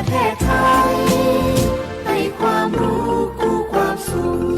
แพทย์ไทยให้ความรู้คู่ความสุข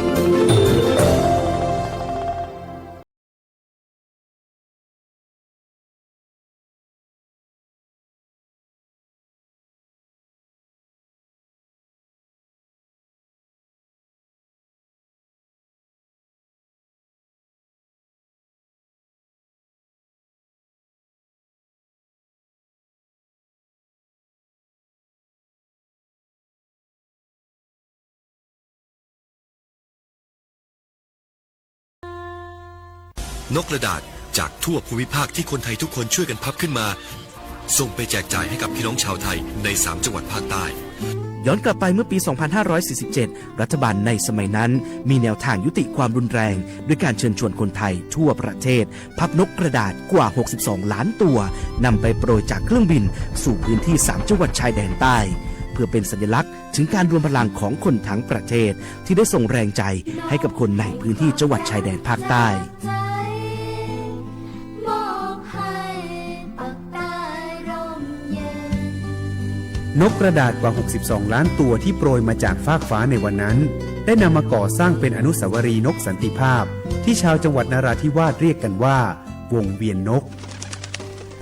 นกกระดาษจากทั่วภูมิภาคที่คนไทยทุกคนช่วยกันพับขึ้นมา ส่งไปแจกจ่ายให้กับพี่น้องชาวไทยในสามจังหวัดภาคใต้ ย้อนกลับไปเมื่อปี สองพันห้าร้อยสี่สิบเจ็ด รัฐบาลในสมัยนั้นมีแนวทางยุติความรุนแรง ด้วยการเชิญชวนคนไทยทั่วประเทศ พับนกกระดาษกว่า หกสิบสองล้านตัว นำไปโปรยจากเครื่องบินสู่พื้นที่สามจังหวัดชายแดนใต้ เพื่อเป็นสัญลักษณ์ถึงการรวมพลังของคนทั้งประเทศ ที่ได้ส่งแรงใจให้กับคนในพื้นที่จังหวัดชายแดนภาคใต้ นกกระดาษกว่า หกสิบสองล้านตัวที่โปรยมาจากฟากฟ้าในวันนั้น ได้นำมาก่อสร้างเป็นอนุสาวรีย์นกสันติภาพ ที่ชาวจังหวัดนราธิวาสเรียกกันว่า วงเวียนนก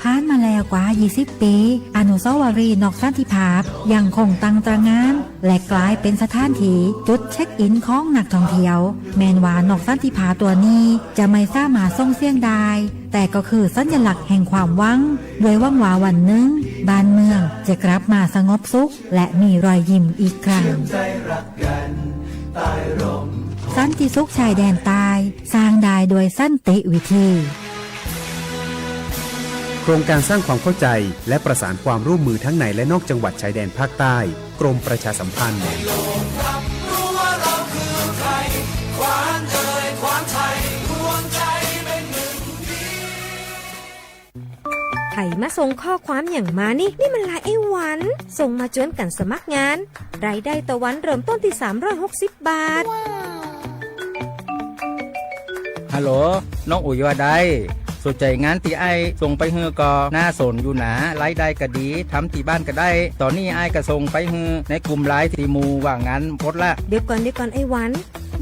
ผ่านมาแล้วกว่า ยี่สิบ ปี อนุสาวรีย์นกสันติภาพยังคงตั้งตระหง่าน และกลายเป็นสถานที่จุดเช็คอินของนักท่องเที่ยว แม้นว่านกสันติภาพตัวนี้จะไม่สามารถส่งเสียงได้ แต่ก็คือสัญลักษณ์แห่งความหวัง ด้วยหวังว่าวันหนึ่งบ้านเมืองจะกลับมาสงบสุข และมีรอยยิ้มอีกครั้ง สันติสุขชายแดนใต้ สร้างได้ด้วยสันติวิธี โครงการสร้างความเข้าใจและประสานความร่วมมือทั้งในและนอกจังหวัดชายแดนภาคใต้ กรมประชาสัมพันธ์ ใผมาส่งข้อความหยังมานี่ นี่มันไลน์ไอ้หวัน ส่งมาจวนกั๋นสมัครงาน รายได้ต่อวันเริ่มต้นที่สามร้อยหกสิบบาท ฮัลโหล น้องอุ๋ยว่าใด สนใจ๋งานตี้อ้ายส่งไปหื้อก่อ น่าสนอยู่หนา รายได้ก็ดี ทำตี้บ้านก็ได้ ต๋อนนี้อ้ายก็ส่งไปหื้อในกลุ่มไลน์ตี้หมู่ว่างงานหมดละ เดี๋ยวก่อน เดี๋ยวก่อนไอ้หวัน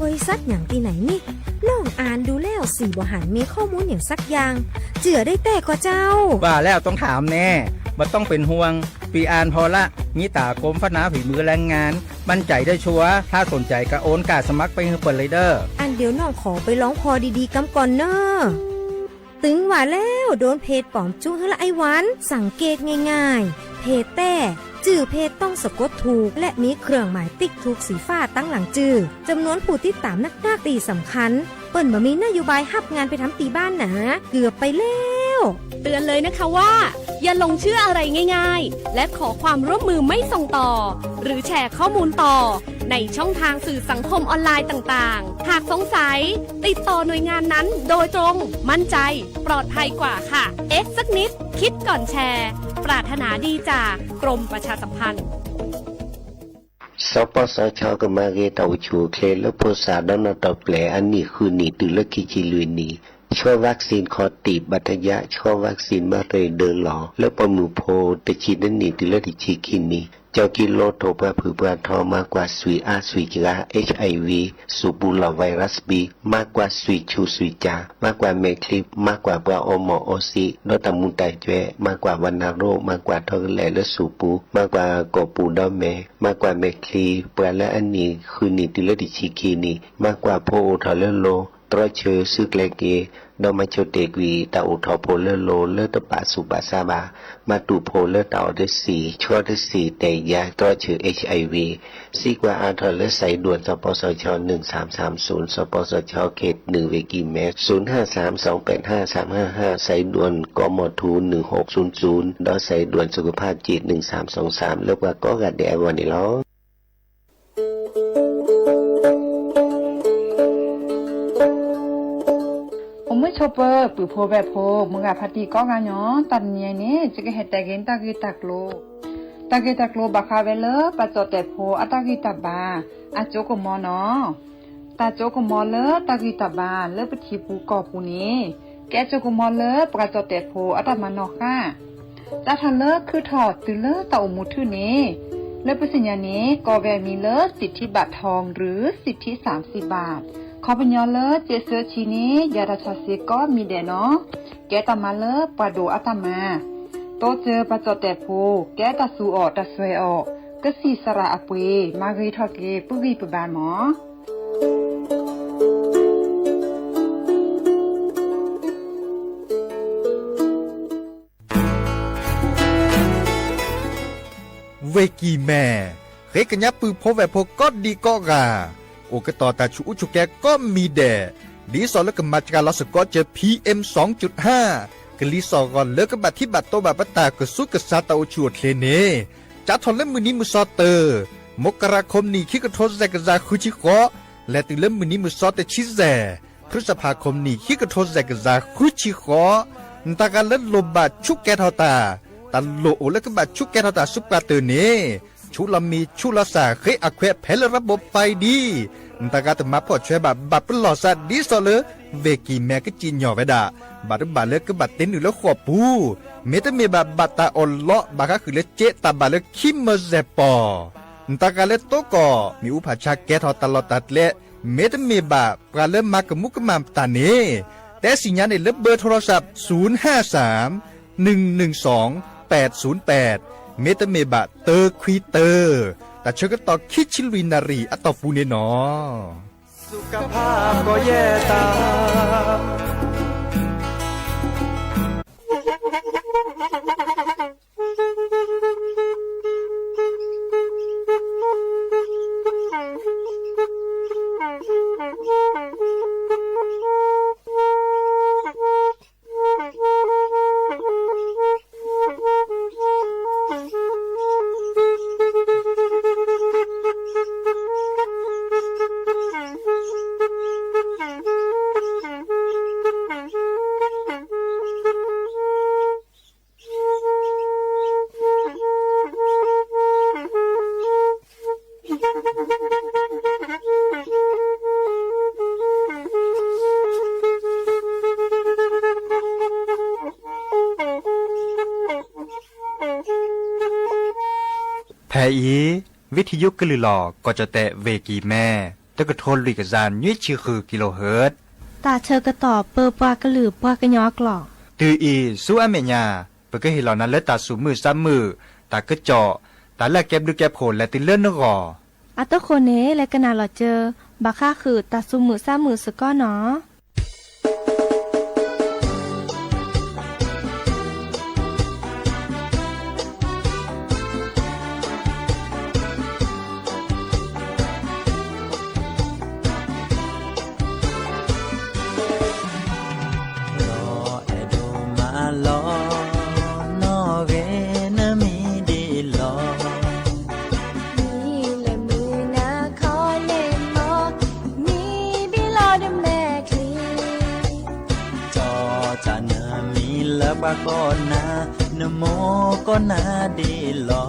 บริษัทหยังตี้ไหนนี่ น้องอ่านดูแล้วสี่บ่หันมีข้อมูลหยังสักอย่าง เจื้อได้แต๊ก่อเจ้า ว่าแล้วต้องถามแน่ บ่ต้องเป๋นห่วง ปี้อ่านผ่อละ มีต๋ากรมพัฒนาฝีมือแรงงาน มั่นใจ๋ได้ชัวร์ ถ้าสนใจ๋ก็โอนก้าสมัครไปหื้อเปิ้นเลยเด้อ อั้นเดี๋ยวน้องขอไปลองผ่อดีๆ กำก่อนเน่อ ตึงว่าแล้ว โดนเพจป๋อมจุ๊หื้อละไอ้หวัน สังเกตง่ายๆ เพจแต๊ จื้อเพจต้องสะกดถูก และมีเครื่องหมายติ๊กถูกสีฟ้าตังหลังจื้อ จำนวนผู้ติดตามนักๆ ตี้สำคัญ เปิ้นบ่มีนโยบายฮับงานไปทำตี้บ้านหนา เกือบไปแล้ว เตือนเลยนะคะว่า อย่าหลงเชื่ออะไรง่ายๆ และขอความร่วมมือไม่ส่งต่อ หรือแชร์ข้อมูลต่อ ในช่องทางสื่อสังคมออนไลน์ต่างๆ หากสงสัย ติดต่อหน่วยงานนั้นโดยตรง มั่นใจ ปลอดภัยกว่าค่ะ เอ๊ะสักนิด คิดก่อนแชร์ ปรารถนาดีจากกรมประชาสัมพันธ์ สปสช ကမၤဂ့ၤတၢ်အိၣ်ဆူၣ်အိၣ်ချ့လၢဖိသၣ်ဒီးနီၢ်တီၢ်ပျဲၢ်အနံၣ်ဃုနံၣ်တုၤလၢခံဆံလွံၢ်နံၣ်, ဆီၣ် vaccine ခီၣ်တံၢ်ဘၣ်တယၣ်, ဆီၣ် vaccine မၤရ့ဒၢလီၤ လၢပိာ်မုၣ်ဖိတဆံတနံၣ်တုၤလၢတဆံခံနံၣ်, ကၠီကံလိထိၣ်ပှၢ်ဖုၣ်ပှၢ်ထီ, မၤကွၢ်ဆွံၣ်အါဆွံၣ်စှၤ HIV, စူၣ်ပူၤလီၤ virus B, မၤကွၢ်ဆွံၣ်ဆူၣ်ဆွံၣ်ကၠၢ်, မၤကွၢ်မဲာ်ချံ, မၤကွၢ်ပှၤအီမိာ်အီစံး ဒီးတၢ်မူၤတၢ်ကွဲး, မၤကွၢ်ဝဏ္ဏโรค, မၤကွၢ်ထီကလဲာ်လၢစူၣ်ပူၤ, မၤကွၢ်ကိာ်ပူၤဒီးမဲာ်, မၤကွၢ်မဲာ်ချံ, ပှၤလၢအနံၣ်ဃုနံၣ်တုၤလၢတဆံခံနံၣ်, မၤကွၢ်ဖိအိၣ်ထီၣ်လၢလိၤ, တြီဆၢစုကျဲက့ၤ, ဒီးမၤဆိၣ်တဲာ်ကွံာ်တၢ်အိၣ်ထီၣ်ဖိလၢလိၤလၢတပာ်ဆူးပာ်ဆါဘၣ်, မၤတူၢ်ဖိလၢတၢ်အီၣ်တဆံၣ်, ဆီၣ်တဆံၣ်, တဲာ်ယၤ, တြီဆၢ HIV, စံးကွၢ်အါထီၣ်လၢ สายด่วน สปสช หนึ่งสามสามศูนย์, สปสช เขตหนึ่ง เวกิแมส ศูนย์ห้าสามสองแปดห้าสามห้าห้า, สายด่วน กมธ หนึ่งหกศูนย์ศูนย์ ဒီး สายด่วนสุขภาพจิต หนึ่งสามสองสาม လၢပှၤကိးဂၤဒဲးအဂီၢ်န့ၣ်လီၤ. အိၣ်မုာ်ဆိးပၢၤ ပုၢ်ဖိဝဲၢ်ဖိ မုၢ်ဂၤဖါတံၢ်ကိးဂၤညီ, တနံၤအံၤန့ၣ် ယကဟဲတဲဂ့ၤတၢ်ဂ့ၢ်တၢ်ကျိၤ, တၢ်ဂ့ၢ်တၢ်ကျိၤဘၣ်ဃးဝဲလၢ ပှၤကၠီၣ်တဲာ်ဖိအတၢ်ဂံၢ်တၢ်ဘါ အစိကမီၤနီၤ. တၢ်စိကမီၤလၢတၢ်ဂံၢ်တၢ်ဘါလၢပထံပူၤကီၢ်ပူၤန့ၣ် ကဲစိကမီၤလၢပှၤကၠီၣ်တဲာ်ဖိအတၢ်မၤနီၣ်ဃၣ်, စးထီၣ်လၢခုထီၣ်တုၤလၢတၢ်အိၣ်မူထူၣ်န့ၣ် လၢပသ့ၣ်ညါန့ၣ် ကိးဂၤအမံၤလၢ สิทธิบัตรทอง หรือ สิทธิสามสิบบาท ခီပညီလၢ စ့းစၢဆံန့ၣ် ယၤတၢ်ဆီၣ်ဆ့ကိးမံၤဒဲးနီၤ, ကဲတၢ်မၤလၢပှၤဒိၣ်အတၢ်မၤ, တိစၢၤပှၤကၠီၣ်တဲၣ်ဖိ ကဲတၢ်သူၣ်အီၣ်တၢ်စွဲအီၣ်, ကသံၣ်သရၣ်အပှ့ၤ မၤဂ့ၤထီၣ်က့ၤ ပုၢ်ဂံၢ်ပဘါမး. ဝ့ၢ်ကံၢ်မဲၢ် ဃ့ကညးပုၢ်ဖိဝဲၢ်ဖိကိးဒံကိးဂၤ, အိၣ်ကတီၤတၢ်ဆူးအူဆူၣ်ကဲကိးမံၤဒဲး, ဒ်သိးလၢကမၤစှၤလီၤစ့ၢ်ကီးစၢၤ PM စူၤဟၣ်, ကလံၤစိးဂီၤလၢကဘၣ်ထံဘၣ်တီဘၣ်ပတၢ်ကဆူးကဆါတၢ်အိၣ်ဆူၣ်အိၣ်ချ့န့ၣ်, စးထီၣ်လၢမုၢ်နံၤမုၢ်သီတၢ်, မကရၤ ခီပနံၣ် ခံကထိသၢကယၤဃုဆံဃိး, လဲၤတုၤလၢမုၢ်နံၤမုၢ်သီတဆံယဲၢ်, ဖုစဖး ခီပနံၣ် ခံကထိသၢကယၤဃုဆံဃိး, နတၢ်ဂၤလၢလိၣ်ဘၣ်ဆူးကဲထီၣ်တၢ်, တၢ်လိၣ်အိၣ်လၢကဘၣ်ဆူးကဲထီၣ်တၢ်ဆူပှၤတၢၢ်န့ၣ်, ဆူးလီၤမံၤဆူးလီၤစၢ် ဃ့အခွဲးဖဲလၢရးဘိပၤအံၤဒ်, နတၢ်ဂၤတမၤဖှီၣ်ဆှဲဘၣ် ဘၣ်ပလီၢ်သးဒ်သိးလၢ ဝ့ၢ်ကံၢ်မဲၢ်ကစံၣ်ညီၣ်ဝဲဒၣ်, ဘၣ်တဘၣ်လၢကဘၣ်တ့နုာ်လၢဃိာ်ပူၤ, မ့တမ့ၢ်ဘၣ် ဘၣ်တၢ်အီၣ်လီး ဘၣ်ဃးဃုာ်လၢက့တၢ်ဘၣ်လၢခံမၢစဲၢ်ပီၢ်, နတၢ်ဂၤလၢတိကီၢ် မ့ၣ်အူဖးဆါကဲထီၣ်တၢ်လီၢ်တၢ်ကျဲ, မ့တမ့ၢ်ဘၣ် ပှၤလၢမၤကမူကမၣ်တၢ်န့ၣ်, တဲသ့ၣ်ညါန့ၣ်လၢဘၢထိလီၤစၣ် ศูนย์ห้าสาม หนึ่งหนึ่งสอง แปดศูนย์แปด, မ့တမ့ၢ်ဘၣ်တၢခွံတၢ, တၢ်ဆၢကတီၢ်ခံဆံလွံၢ်နၣ်ရံၣ်အတီၢ်ပူၤန့ၣ်နီၤ. ဖဲအံၤ ဝံထံယိကလုၢ်လီၤ ကီၢ်ကၠီၣ်တဲၣ်ဝ့ၢ်ကံၢ်မဲၢ် တကထိလွံၢ်ကယၤနွံဆံဃု kilohertz, တၢ်ဆၢကတီၢ်ပၢပှၤကလုာ်ပှၤကညီအကျိာ်, တုၤအံၤဆူအမဲာ်ညါ, ပကဟ့ၣ်လီၤနၤလၢတၢ်သူၣ်မုာ်သးမုာ်, တၢ်ကစီၣ်, တၢ်လၢအကဲဘျုးကဲဖှိၣ်လဲၤတုၤလၢနဂီၢ်. အတဃိန့ၣ် လဲၤကနၣ်လီၤစၢၤ ဘၣ်ဃးဃုာ်တၢ်သူၣ်မုာ်သးမုာ်စ့ၢ်ကီးနီၤ. ဒီးအဲၣ်ဒိးမၤလီၤ နီၣ်ဂ့ၤနမံၤဒ်လီၤ. မံၤလၢမုၢ်နၤခီန့ၣ်မီၢ်, မံၤဒ်လီၤတမဲာ်ချံ. ဒီးတၢ်နမံၤလၢပှၤကိးနၤ, နမိၢ်ကိးနၤဒ်လီၤ.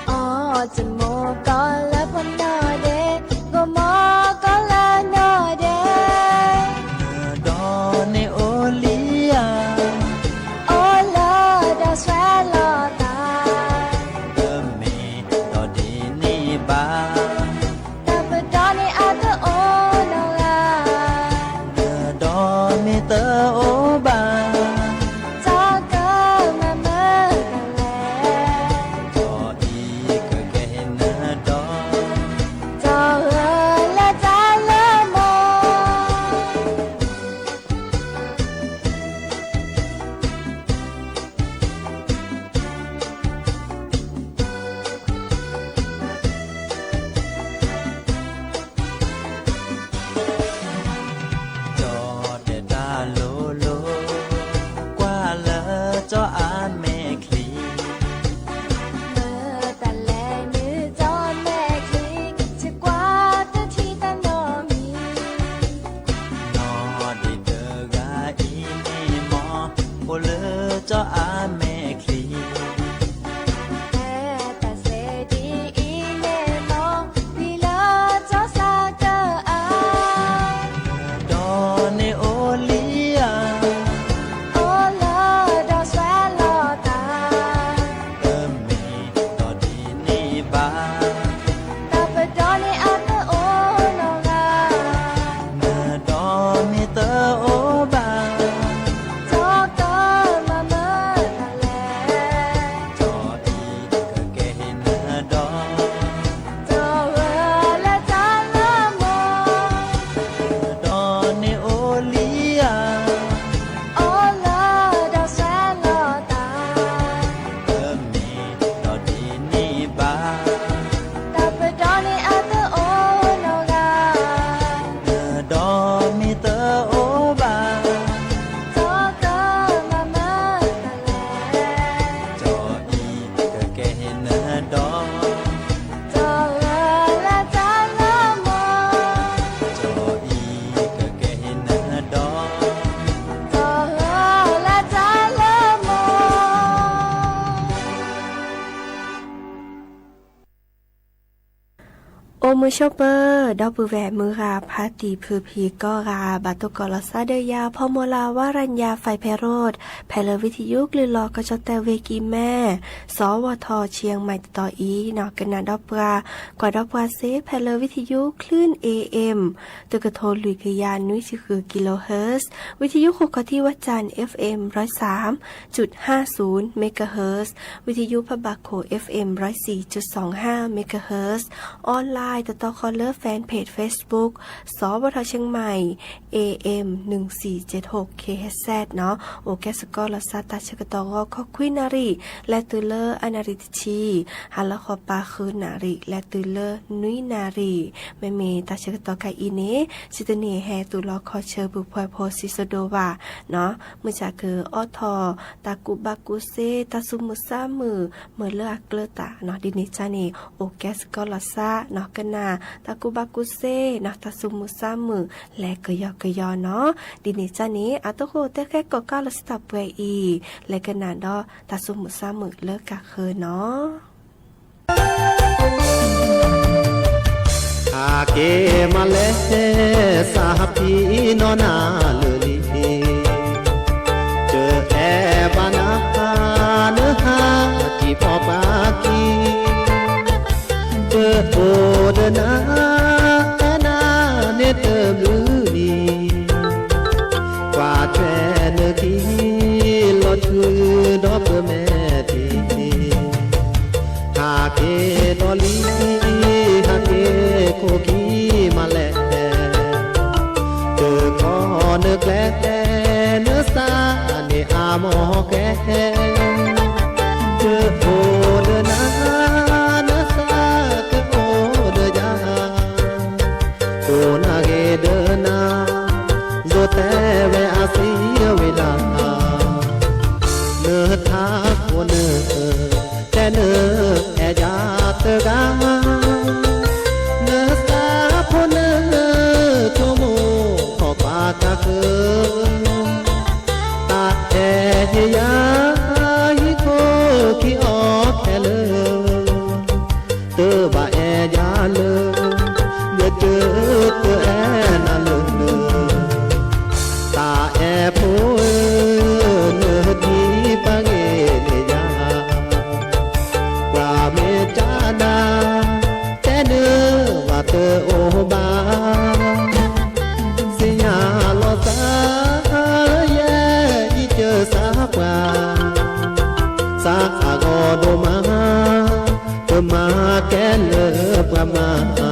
အီၣ်တမိၢ်ကိးလၢဖိနီၢ်ဒဲး, ဂီၤမီၢ်ကိးလၢနီၢ်ဒဲး. နဒီးန့ၣ်အိၣ်လံဧါ, အိၣ်လၢတၢ်ဆဲးလီၤသး. တမ့ၢ်ဒီးဒ်န့ၣ်ဘၣ်, တၢ်ပဒီန့ၣ်အတအိၣ်နီတဂၤ. နဒီးမ့ၢ်တအိၣ်ဘၣ်, တၢ်ကမၤမုာ်ကလဲၣ်. ဘၣ်, တၢ်ပဒီန့ၣ်အတအိၣ်နီတဂၤ, နဒီမ့ၢ်တအိၣ်ဘၣ်, ဒီကမၤမုာ်တၢ်လဲၣ်, ဒီးအံၤကကဲဟ့ၣ်နဒီ, ဒီးဂၢၢ်လၢတၢ်လၢမူ, နဒီန့ၣ်အိၣ်လံဧါ, အိၣ်လၢဒီးဆဲးလီၤတၢ် ပမ့ၢ်ဒီးဒ်န့ၣ်ဘၣ်, တၢ်ပဒီန့ၣ်အတအိၣ်နီတဂၤ, နဒီမ့ၢ်တအိၣ်ဘၣ်, ဒီကမၤမုာ်တၢ်လဲၣ်, ဒီးအံၤကကဲဟ့ၣ်နဒီ, ဒီးဂၢၢ်လၢတၢ်လၢမူ, ဒီးအံၤကကဲဟ့ၣ်နဒီ ဒီးဂၢၢ်လၢတၢ်လၢမူ. အိၣ်မုာ်ဆိးပၢၤ ဒီပုၢ်ဝဲၢ်မုၢ်ဂၤဖါတံၢ်ဖုဖံးကိးဂၤ ဘၣ်တိၢ်ကီးလီၤသးဒီးယၤ ဖီမိၢ်လၢ်ဝါရၤညါ ဖဲဖဲရိၣ် ဖဲလၢဝံထယုကလုၢ်လီၤကီၢ်ကၠီၣ်တဲၣ်ဝ့ၢ်ကံၢ်မဲ စီၤဝီၤထီၣ် ဆံယဲၢ်မံးတတီၤအံၤနီၤ ကနၣ်ဒီးပှၤ ကွၢ်ဒီးပှၤစ့ ဖဲလၢဝံထယု คลื่น เอเอ็ม တကထိလွံၢ်ကယၤနွံဆံဃု kilohertz, ဝံထယုဃိာ်ခီၣ်ထံးဝဲၢ်စၣ် FM ร้อยสามจุดห้าศูนย์ megahertz, ဝံထယုဖးဘၣ်ခိၣ် FM ร้อยสี่จุดสองห้า megahertz, online တတီၤဃီလၢ fanpage Facebook စီၤဝီၤထီၣ် เชียงใหม่ AM หนึ่งสี่เจ็ดหก kilohertz နီၤ အိၣ်ကဲစ့ၢ်ကီးလီၤသးတၢ်ဆၢကတီၢ်ဂီၤခီခွံနၣ်ရံၣ် လဲၤတုၤလၢအနၣ်ရံၣ်တဆံ, ဟါလီၤဃီပၤဃုနၣ်ရံၣ် လဲၤတုၤလၢနွံနၣ်ရံၣ်, မ့မ့ၢ်တၢ်ဆၢကတီၢ်ခဲအံၤန့ၣ် ဆံတန့ၢ်ဟဲသုးလီၢ်ခီၣ်ဆၢ ပုၢ်ဖှဲးဖိစံးစိၤဒိၣ်ဘၣ်နီၤ မုၢ်ဆါကအိးထီၣ် တၢ်ကူၣ်ဘၣ်ကူၣ်သ့ တၢ်သူၣ်မုာ်သးမုာ် မုာ်လၢအကျၢၤတၢ်နီၤ ဒ်န့ၣ်ကၢ်န့ၣ် အိၣ်ကဲစ့ၢ်ကီးလီၤသးနီၤ ကနၣ် တၢ်ကူၣ်ဘၣ်ကူၣ်သ့နီၤ တၢ်သူၣ်မုာ်သးမုာ် လဲၤကယီကယီနီၤ ဒ်န့ၣ်ကၢ်န့ၣ် အတၢ်ဃိၣ်တဲဃဲကိးကၢ်လီၤစ့ၢ်တၢ်ပှဲၤအံၤ လဲၤကနၣ်ဒီးတၢ်သူၣ်မုာ်သးမုာ်လၢကဃၢၤနီၤ ဟးက့ၤမးလဲၣ် စၢ်ဖံနီၢ်နၤလၢာ်လံ, တအဲၣ်ဘၣ်နၤ နဟးက့ၤဖီပှၤခံ, တအိၣ်ဒီးနၤ နၤန့ၣ်တဘျုးနံၤ, ကွၢ်ထွဲနခံ လီၤထုးဒီးပမဲာ်တ့ၢ် ဟးက့ၤဒီးလံ ဟးက့ၤခိၣ်ခံမးလဲၣ်, တခီနကျဲ နသးန့ၣ်အါမးကဲ, တအိၣ်ဒီးနၤ နသးကအိၣ်ဒီးယၤ အိၣ်နၤဂ့ၤဒီးနၤ ယိၤတဲဝဲအစံးဝံၤလၢ်, နထးခိၣ်နၢ် တဲနအဲၣ်ယၤတဂၤ, နသးဖိနၢ် ဆိကမိၣ်ခီၣ်ပၤတၢ်ဃၢ, တၢ်အဲၣ်ဟ့ၣ်ယၤ ဟံၣ်ခိၣ်ခံအီၤခဲလၢာ် တဘၣ်အဲၣ်ယၤလၢ ယတအဲၣ်နၤလၢလၢ, တၢ်အဲၣ်ဖိဧၢ နဟံးပှၤဂ့ၤန့ၢ်ယၤ, ပှၤမ့ၢ်တၢ်နၤ တဲနုာ်ဘၣ်တအိၣ်ဘၣ်, သ့ၣ်ညါလီၤသး ယဲအံၤကစၢ်ပှၤ သးအဂီၢ်ဒိၣ်မး ကမၤကဲလၢပှၤမၤ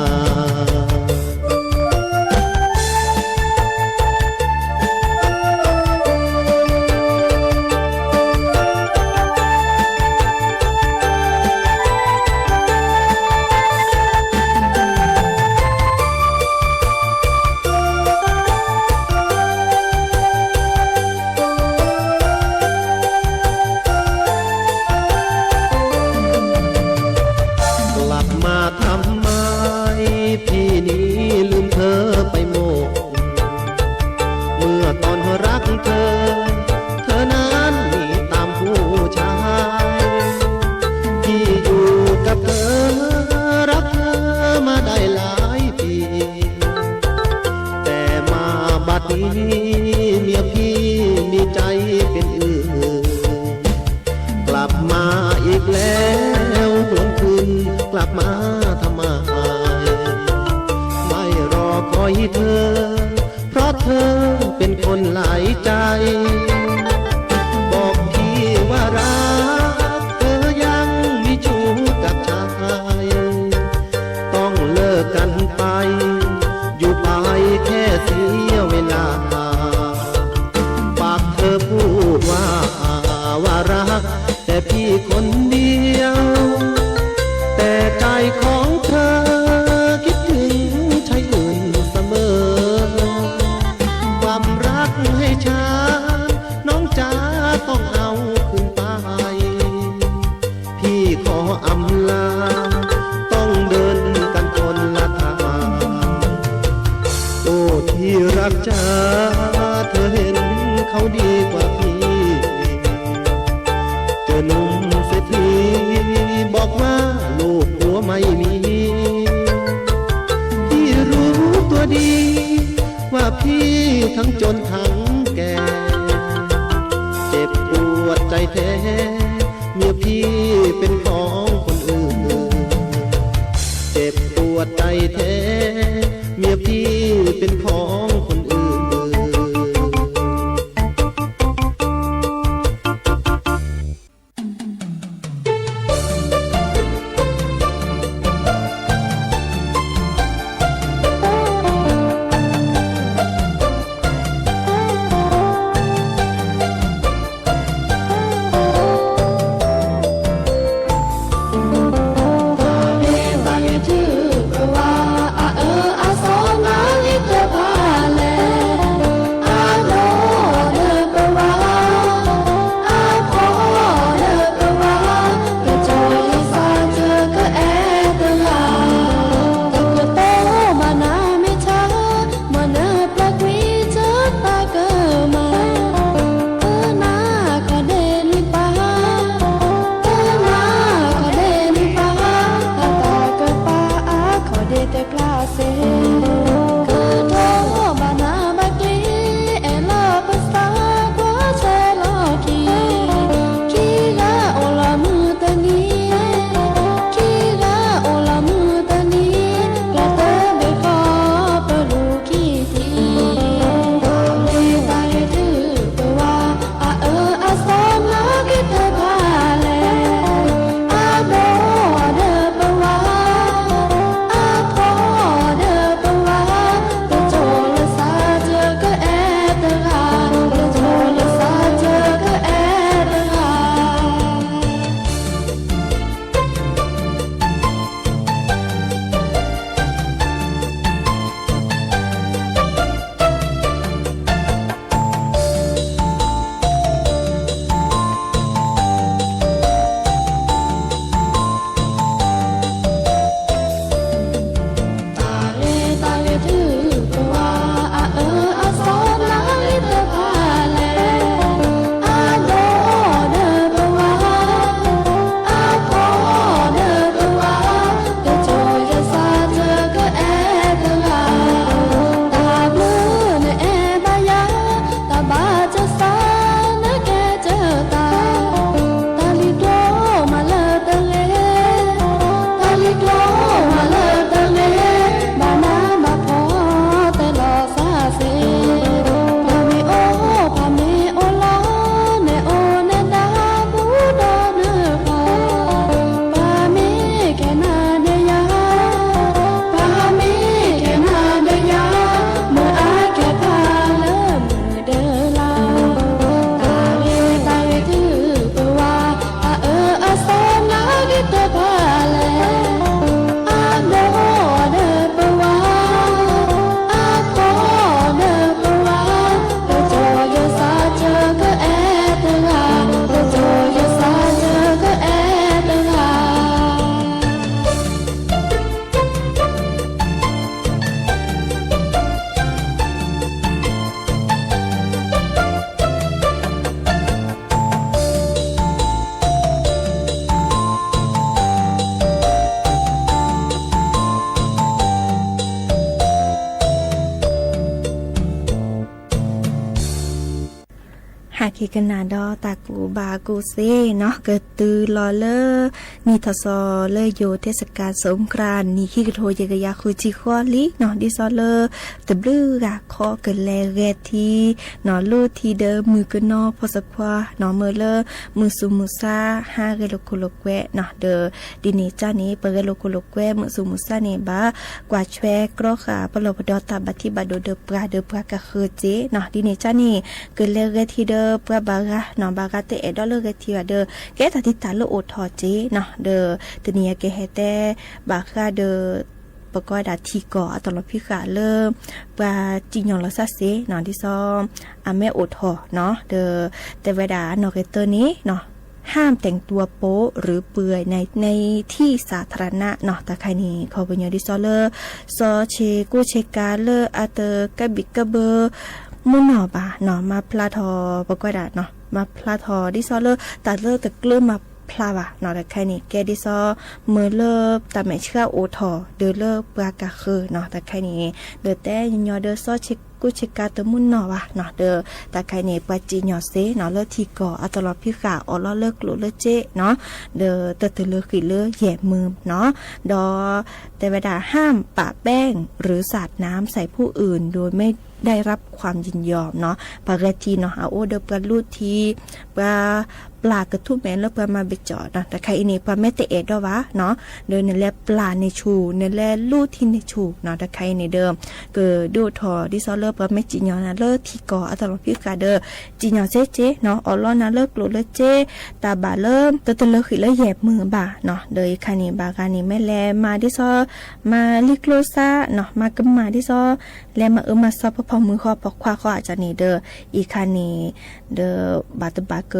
กลับมาทำไม ไม่รอคอยเธอ เพราะเธอเป็นคนหลายใจ บอกพี่ว่ารักเธอยังมีชู้กับชาย ต้องเลิกกันไป อยู่ไปแค่เสียเวลา ปากเธอพูดว่า ว่ารักแต่พี่คนเดียว แต่ใจของเธอคิดถึงชายอื่นเสมอ ความรักให้ช้า น้องจ๋าต้องเอาคืนไป พี่ขออำลา ต้องเดินกันคนละทาง โอ้ที่รักจ๋า เธอเห็นเขาดีกว่าพี่ เจอหนุ่มเศรษฐี บอกว่าลูกผัวไม่มี พี่รู้ตัวดี ว่าพี่ทั้งจนทั้งแก่ เจ็บปวดใจแท้ เมียพี่เป็นของคนอื่น เจ็บปวดใจแท้ เมียพี่เป็นของคนอื่น ယကနၣ်ဒီးတၢ်ကူၣ်ဘၣ်ကူၣ်သ့နီၤ, ကတုၤလီၤလၢ နံၣ်ထီၣ်စီၤလၢယိၤ เทศกาลสงกรานต์ နံၣ်ခံကထိယဲၢ်ကယၤဃုဆံဃီလံနီၤ, ဒ်သိးလၢ တဘျုးဂၤခီကလဲၤဂဲၤထံနီၤ, လူထံဒီးမုၢ်ကနီၤဖီစခွါနီၤ, မ့ၢ်လၢမုၢ်ဆူၣ်မုၢ်ဆါ ဟါဂဲၤလိာ်ခိၣ်လိာ်ကွဲနီၤ, ဒီးဒ်န့ၣ်ကၢ်န့ၣ် ပဂဲၤလိာ်ခိၣ်လိာ်ကွဲ မုၢ်ဆူၣ်မုၢ်ဆါန့ၣ် ဘၣ်ကွၢ်ဆွဲကြီဃာ်ပလီၢ်ပဒီတၢ်ဘၣ်ထံးဘၣ်ဒိဒီးပှၤဒီးပှၤကဃၢၤက့နီၤ, ဒ်န့ၣ်ကၢ်န့ၣ် ကလဲၤဂဲၤထံဒီးပှၤဘၣ်ဂၤနီၤ, ဘၣ်ဂၤတအဲၣ်ဒိးလၢဂဲၤထံဘၣ်ဒီး ကဲတၢ်တံာ်တာ်လၢအိၣ်ထီၣ်က့နီၤ, ဒီးတနံၤအံၤကဟဲတဲ ဘၣ်ဃးဒီး ပကိးဝဲဒၣ်ထံကီၢ်အတလီၤဖံးဃာ်လၢ ပှၤစံၣ်ညီၣ်လီၤစၢ်စ့နီၤ, ဒ်သိး အမ့ၢ်အိၣ်ထီၣ်နီၤ, ဒီးတဲဝဲဒၣ်အနီၢ်ဂ့ၤတၢန့ၣ်နီၤ, ห้ามแต่งตัวโป๊หรือเปลือยใน ในที่สาธารณะနီၤ, တၢ်ခါအံၤန့ၣ် ခီပညီဒ်သိးလၢ စီၤဆ့ကိၣ်ဆ့ကၤလၢအတကးဘံၣ်ကးဘၢ မုၢ်နီၢ်ဘၣ်နီၤ, မၤဖျါထီၣ် ပကိးဝဲဒၣ်နီၤ, မၤဖျါထီၣ်ဒ်သိးလၢတၢ်လၢတကျၢၤမၤဖျါဘၣ်နီၤ, တၢ်ခါအံၤန့ၣ် ကဲဒ်သိး မ့ၢ်လၢတၢ်မဲာ်ဆှးအိၣ်ထီၣ် ဒီးလၢပှၤကဃၢၤနီၤ, တၢ်ခါအံၤန့ၣ် ဒီးတဲညီညီဒီးစီၤဆ့ကိၣ်ဆ့ကၤတမုၢ်နီၢ်ဘၣ်နီၤ, ဒီးတၢ်ခါအံၤန့ၣ် ပှၤစံၣ်ညီၣ်စ့နီၤ လၢထံကီၢ်အတလီၤဖံးဃာ်အီၤလီၤလၢကျိၣ်လၢစ့နီၤ, ဒီးတတုၤလၢဃံးလၢယဲၢ်မၢနီၤ, ဒီး တဲဝဲဒၣ် ห้ามปะแป้งหรือสาดน้ำใส่ผู้อื่นโดยไม่ได้รับความยินยอมနီၤ, ပှၤဂဲၤထံနီၤ အအိၣ်ဒီးပှၤလူထံ ပှၤပျၢ်ကထူၣ်မဲာ်လၢပှၤမၤဘၣ်ကၠီနီၤ, တၢ်ခါအံၤန့ၣ် ပှၤမ့ၢ်တအဲၣ်ဒိးဘၣ်နီၤ, ဒီးနလဲၤပျၢ်န့ၢ်ဆူၣ် နလဲၤလူထံန့ၢ်ဆူၣ်နီၤ, တၢ်ခါအံၤန့ၣ်ဒီး ကဒုးအိၣ်ထီၣ်ဒ်သိးလၢပှၤမ့ၢ်စံၣ်ညီၣ်နၤလၢထံကီၢ်အတလီၤဖံးဃာ်ဒီး စံၣ်ညီၣ်စ့စ့နီၤ, အီၣ်လီနၤလၢကျိၣ်လၢစ့ တၢ်ဘၣ်လၢ တတလၢဃံးလၢယဲၢ်မၢဘၣ်နီၤ, ဒီးအံၤခါန့ၣ် ဘၣ်ဂၤန့ၣ် မ့ၢ်လဲၤမၤဒ်သိး မၤလံကျိစၢ်နီၤ, မၤကမၣ်ဒ်သိး လဲၤမၤအၢမၤသီပဖီမုၢ်ဃီပခွါဃီအစၢ်န့ၣ်ဒီး အံၤခါန့ၣ် ဒီးဘၣ်တဘၣ်က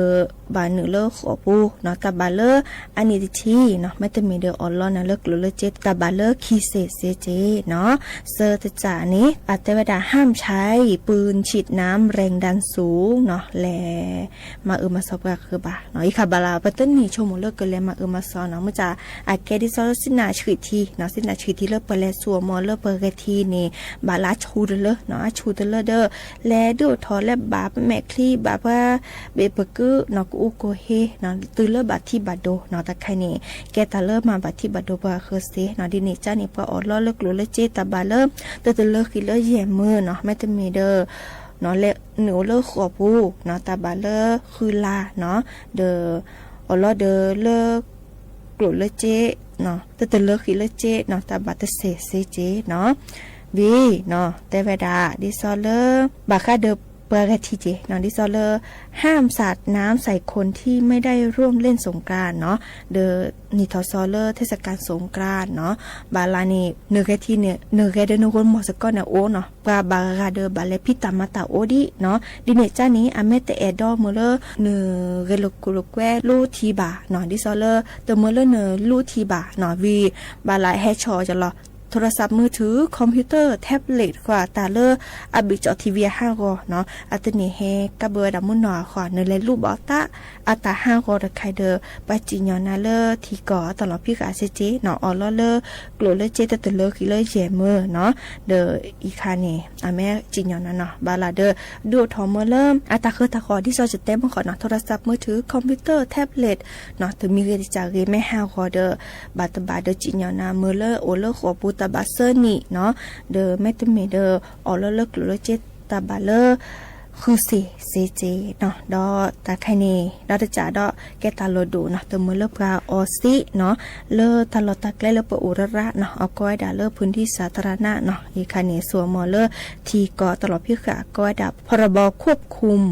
ဘၣ်နုာ်လၢဃိာ်ပူၤနီၤ, တၢ်ဘၣ်လၢအနံၣ်တဆံနီၤ, မ့တမ့ၢ်ဒီးအီၣ်လီနၤလၢကျိၣ်လၢစ့ တၢ်ဘၣ်လၢခံစ့စ့စ့နီၤ, စၢတစၢ်န့ၣ် အတဲဝဲဒၣ် ห้ามใช้ปืนฉีดน้ำแรงดันสูงနီၤ, လဲၤ မၤအၢမၤသီပှၤဃၢၤဘၣ်နီၤ, အံၤခါဘၣ်လၢ ပတန့ၢ်ဆိကမိၣ်လၢကလဲၤမၤအၢမၤသီနီၤ, မ့ၢ်စ့ၢ် အကဲဒ်သိးလၢစံနၣ်ဆှံထံနီၤ, စံနၣ်ဆှံထံလၢပှၤလဲၤဆူအီၤမ့ၢ်လၢပှၤဂဲၤထံန့ၣ် ဘၣ်လၢအဆူၣ်တလၢနီၤ, အဆူၣ်တလၢဒီး လဲၤဒုးအိၣ်ထီၣ်လဲၤဘၣ်ပမဲာ်ချံ ဘၣ်ပှၤဘ့ၣ်ပကုၢ်နီၤ, ကအူကဟ့နီၤ, တုၤလၢဘၣ်ထံဘၣ်ဒိနီၤ, တၢ်ခါအံၤန့ၣ် ကဲတၢ်လၢမၤဘၣ်ထံဘၣ်ဒိပှၤဃၢၤစ့နီၤ, ဒ်န့ၣ်ကၢ်န့ၣ် ပှၤအီၣ်လီလၢကျိၣ်လၢစ့ တၢ်ဘၣ်လၢ တတလၢဃံးလၢယဲၢ်မၢနီၤ, မ့တမ့ၢ်ဒီး လဲၤနုာ်အိၣ်လၢဃိာ်ပူၤနီၤ, တၢ်ဘၣ်လၢဃုလါနီၤ, ဒီး အီၣ်လီဒီးလၢ ကျိၣ်လၢစ့ တတလၢဃံးလၢစ့နီၤ, တၢ်ဘၣ်တစ့စ့စ့နီၤ, ဝံၤနီၤ တဲဝဲဒၣ် ဒ်သိးလၢ ဘၣ်ဃးဒီးပှၤဂဲၤထံက့ၤနီၤ, ဒ်သိးလၢ ห้ามสาดน้ำใส่คนที่ไม่ได้ร่วมเล่นสงกรานต์နီၤ, ဒီးနံၣ်ထီၣ်စီၤလၢ เทศกาลสงกรานต์နီၤ, ဘၣ်လၢန့ၣ် နဂဲၤထံန့ၣ် နဂဲၤဒီးနဂီၢ်မီၢ်စ့ၢ်ကီးန့ၣ်အိၣ်နီၤ, ပှၤဘၣ်ဂၤဒီးဘၣ်လဲၤဖံးတၢ်မၤတၢ်အိၣ်ဒံးနီၤ, ဒ်န့ၣ်ကၢ်န့ၣ် အမ့ၢ်တအဲၣ်ဒိးမ့ၢ်လၢ နဂဲၤလိာ်ကွဲလူထံဘၣ်နီၤ, ဒ်သိးလၢ တမ့ၢ်လၢနလူထံဘၣ်နီၤ, ဝံၤ ဘၣ်လၢဟဲဆီၣ်အီၤကလီၤ โทรศัพท์มือถือ คอมพิวเตอร์ แท็บเล็ตဃီ တၢ်လၢအဘ့ၣ်ကၠီၣ် ထံဝံၤ အဟးဂီၤနီၤ, အတန့ၢ်ဟဲကးဘၢဝဲဒၣ်မုၢ်နီၢ်အဃီ နလဲၤလူဘၣ်တၢ် အတၢ်ဟးဂီၤတခါဒီး ပှၤစံၣ်ညီၣ်နၤလၢထံကီၢ်အတလီၤဖံးဃာ်စ့စ့နီၤ, အီၣ်လီလၢကျိၣ်လၢစ့ တတလၢဃံးလၢယဲၢ်မၢနီၤ, ဒီးအံၤခါန့ၣ် အမ့ၢ်စံၣ်ညီၣ်နၤနီၤ, ဘၣ်လၢဒီး ဒုးအိၣ်ထီၣ်မၢလၢ အတၢ်ဃၢတၢ်ဃီၤ ဒ်သိးယတဲမ့ၢ်ဃီနီၤ, โทรศัพท์มือถือ คอมพิวเตอร์ แท็บเล็ตနီၤ, တမံၤဂ့ၤတစၢ်ဂ့ၤ မ့ၢ်ဟးဂီၤဒီး ဘၣ်တဘၣ်ဒီးစံၣ်ညီၣ်နၤ မၢလၢအိၣ်လၢဃိာ်ပူၤ တၢ်ဘၣ်သၢနံၣ်နီၤ, ဒီးမ့တမ့ၢ်ဒီး အီၣ်လီလၢကျိၣ်လၢစ့ တၢ်ဘၣ်လၢ ဃုစ့စ့စ့နီၤ, ဒီးတၢ်ခဲအံၤန့ၣ် ဒီးတစးဒီး ကဲတၢ်လီၤဒိၣ်နီၤ, တမၢလၢပှၤအီစ့နီၤ, လၢတၢ်လီၢ်တၢ်ကျဲလၢပအိၣ်ရၣ်ရၣ်နီၤ, အကိးဝဲဒၣ်လၢ พื้นที่สาธารณะနီၤ, အံၤခါန့ၣ် ဆိကမိၣ်လၢ ထံကီၢ်တလီၤဖံးဃာ် အကိးဝဲဒၣ် พรบควบคุม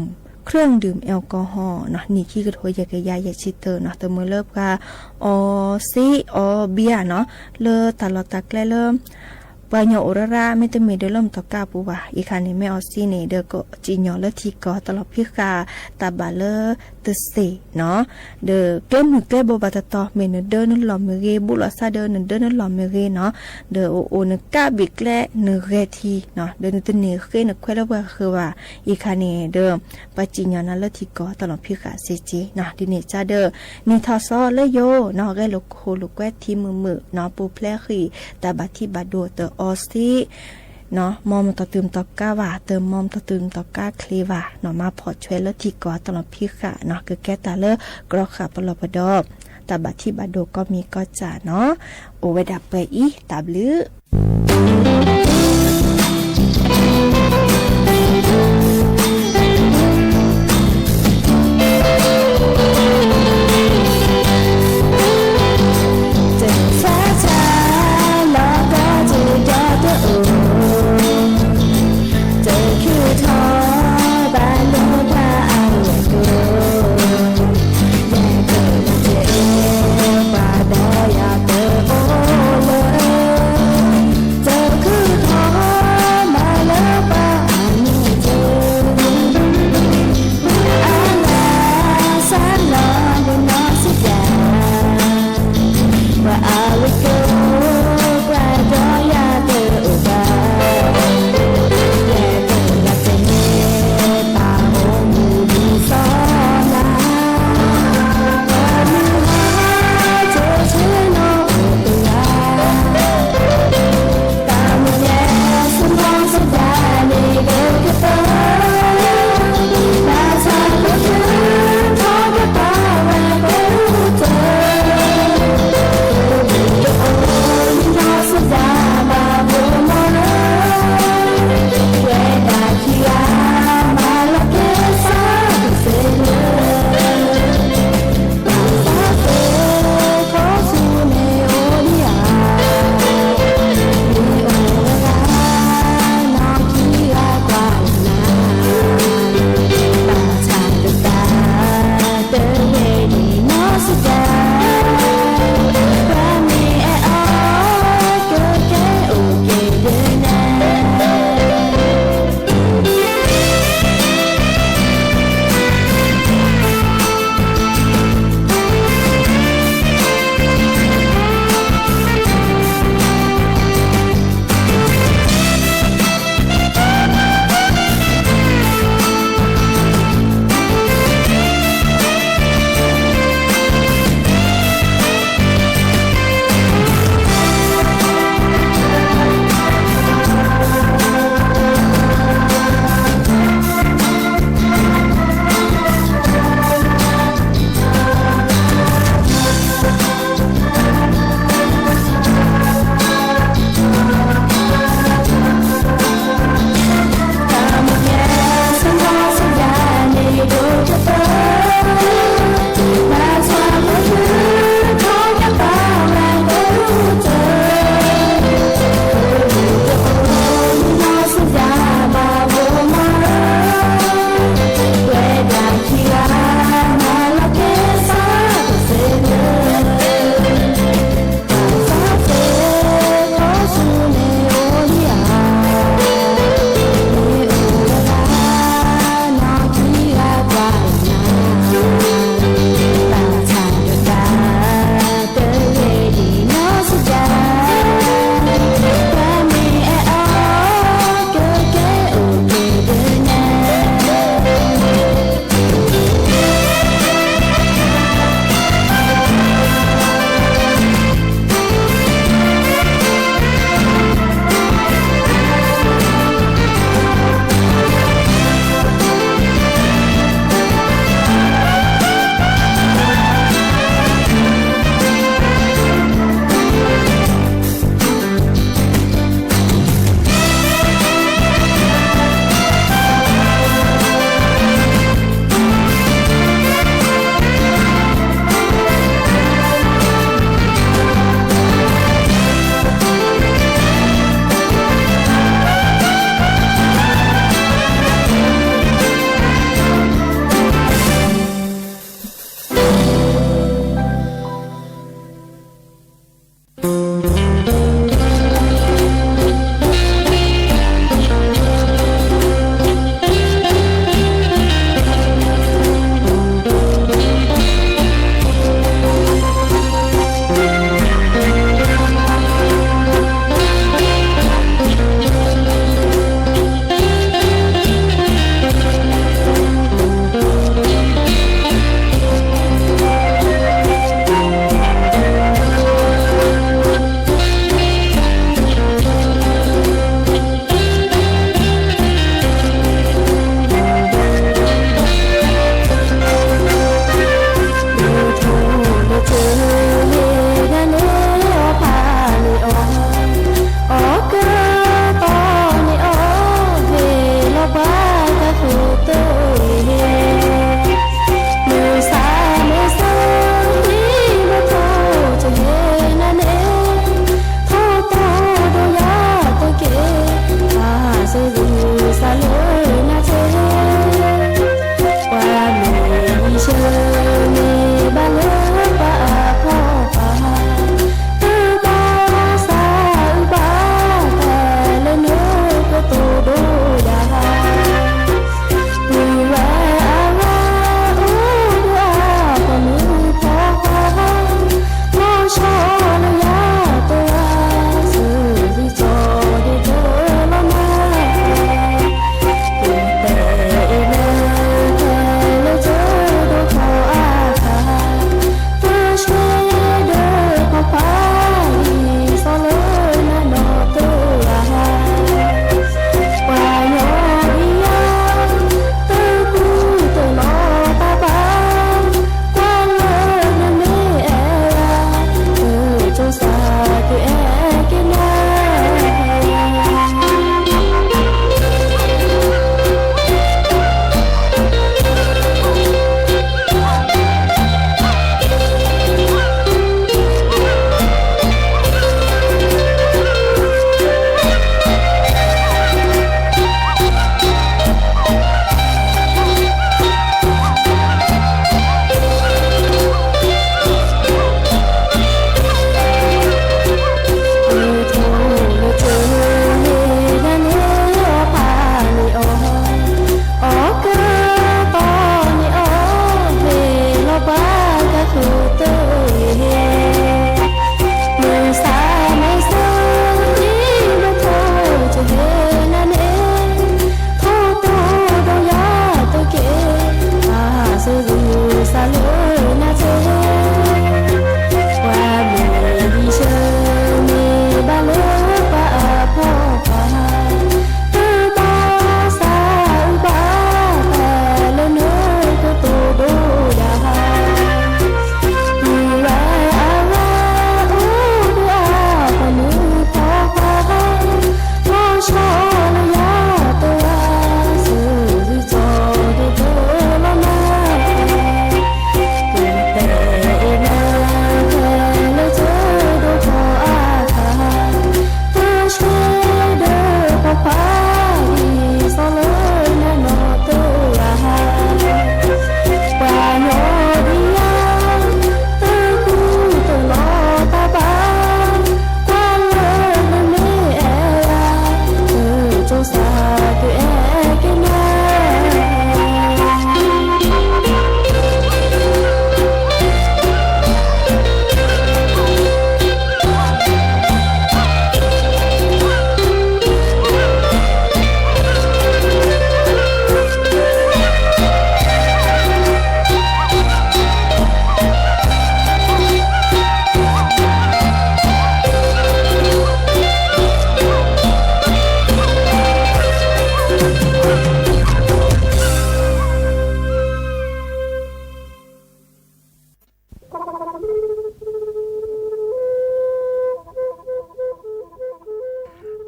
เครื่องดื่มแอลกอฮอล์နီၤ, နံၣ်ခံကထိယဲၢ်ကယၤယဲၢ်ဆံတၢနီၤ, တမၢလၢပှၤအီစ့အီဘံယၤနီၤ, လၢတၢ်လီၢ်တၢ်ကျဲလၢ ပှၤကညီအိၣ်ရၣ်ရၣ် မ့တမ့ၢ်ဒီးလၢမုၢ်တကါပူၤဘၣ်, အံၤခါန့ၣ် မ့ၢ်အီစ့န့ၣ်ဒီး ကစံၣ်ညီၣ်လၢထံကီၢ်တလီၤဖံးဃာ် တၢ်ဘၣ်လၢတစ့နီၤ, ဒီးကျဲမုၢ်ကျဲဘိဘၣ်တတီၤ မ့ၢ်နဒၢနလီၢ်မ့ၢ်ဂ့ၤ ဘူးလိာ်သးဒီးနဒၢနလီၢ်မ့ၢ်ဂ့ၤနီၤ, ဒီးအိၣ်အိၣ်နကးဘ့ၣ်ကျဲ နဂဲၤထံနီၤ, ဒီးနတန့ၢ်ဃ့နခွဲးလၢပှၤဃၢၤဘၣ်, အံၤခါန့ၣ်ဒီး ပှၤစံၣ်ညီၣ်နၤလၢထံကီၢ်တလီၤဖံးဃာ်စ့စ့နီၤ, ဒ်န့ၣ်ကဒီး နံၣ်ထီၣ်သီလၢယိၤနီၤ, ဂဲၤလိာ်ခိၣ်လိာ်ကွဲထံမုာ်မုာ်နီၤ, ပူၤဖျဲးဃံး တၢ်ဘၣ်ထံးဘၣ်ဒိ တအီစ့ မ်မတီၤတုၤမတီၤကါဘၣ်, တမၤမတီၤတုၤမတီၤကါချ့ဘၣ်နီၤ, မၤဖီၣ်ဆွဲလၢထံကီၢ်တလီၤဖံးဃာ်နီၤ, ကကဲတၢ်လၢကရီဃာ်ပလီၢ်ပဒီး တၢ်ဘၣ်ထံးဘၣ်ဒိကီၢ်မံၤကီၢ်စဲၣ်နီၤ, အိၣ်ဝဲဒၣ်ပှဲၤအံၤ တၢ်ဘျုး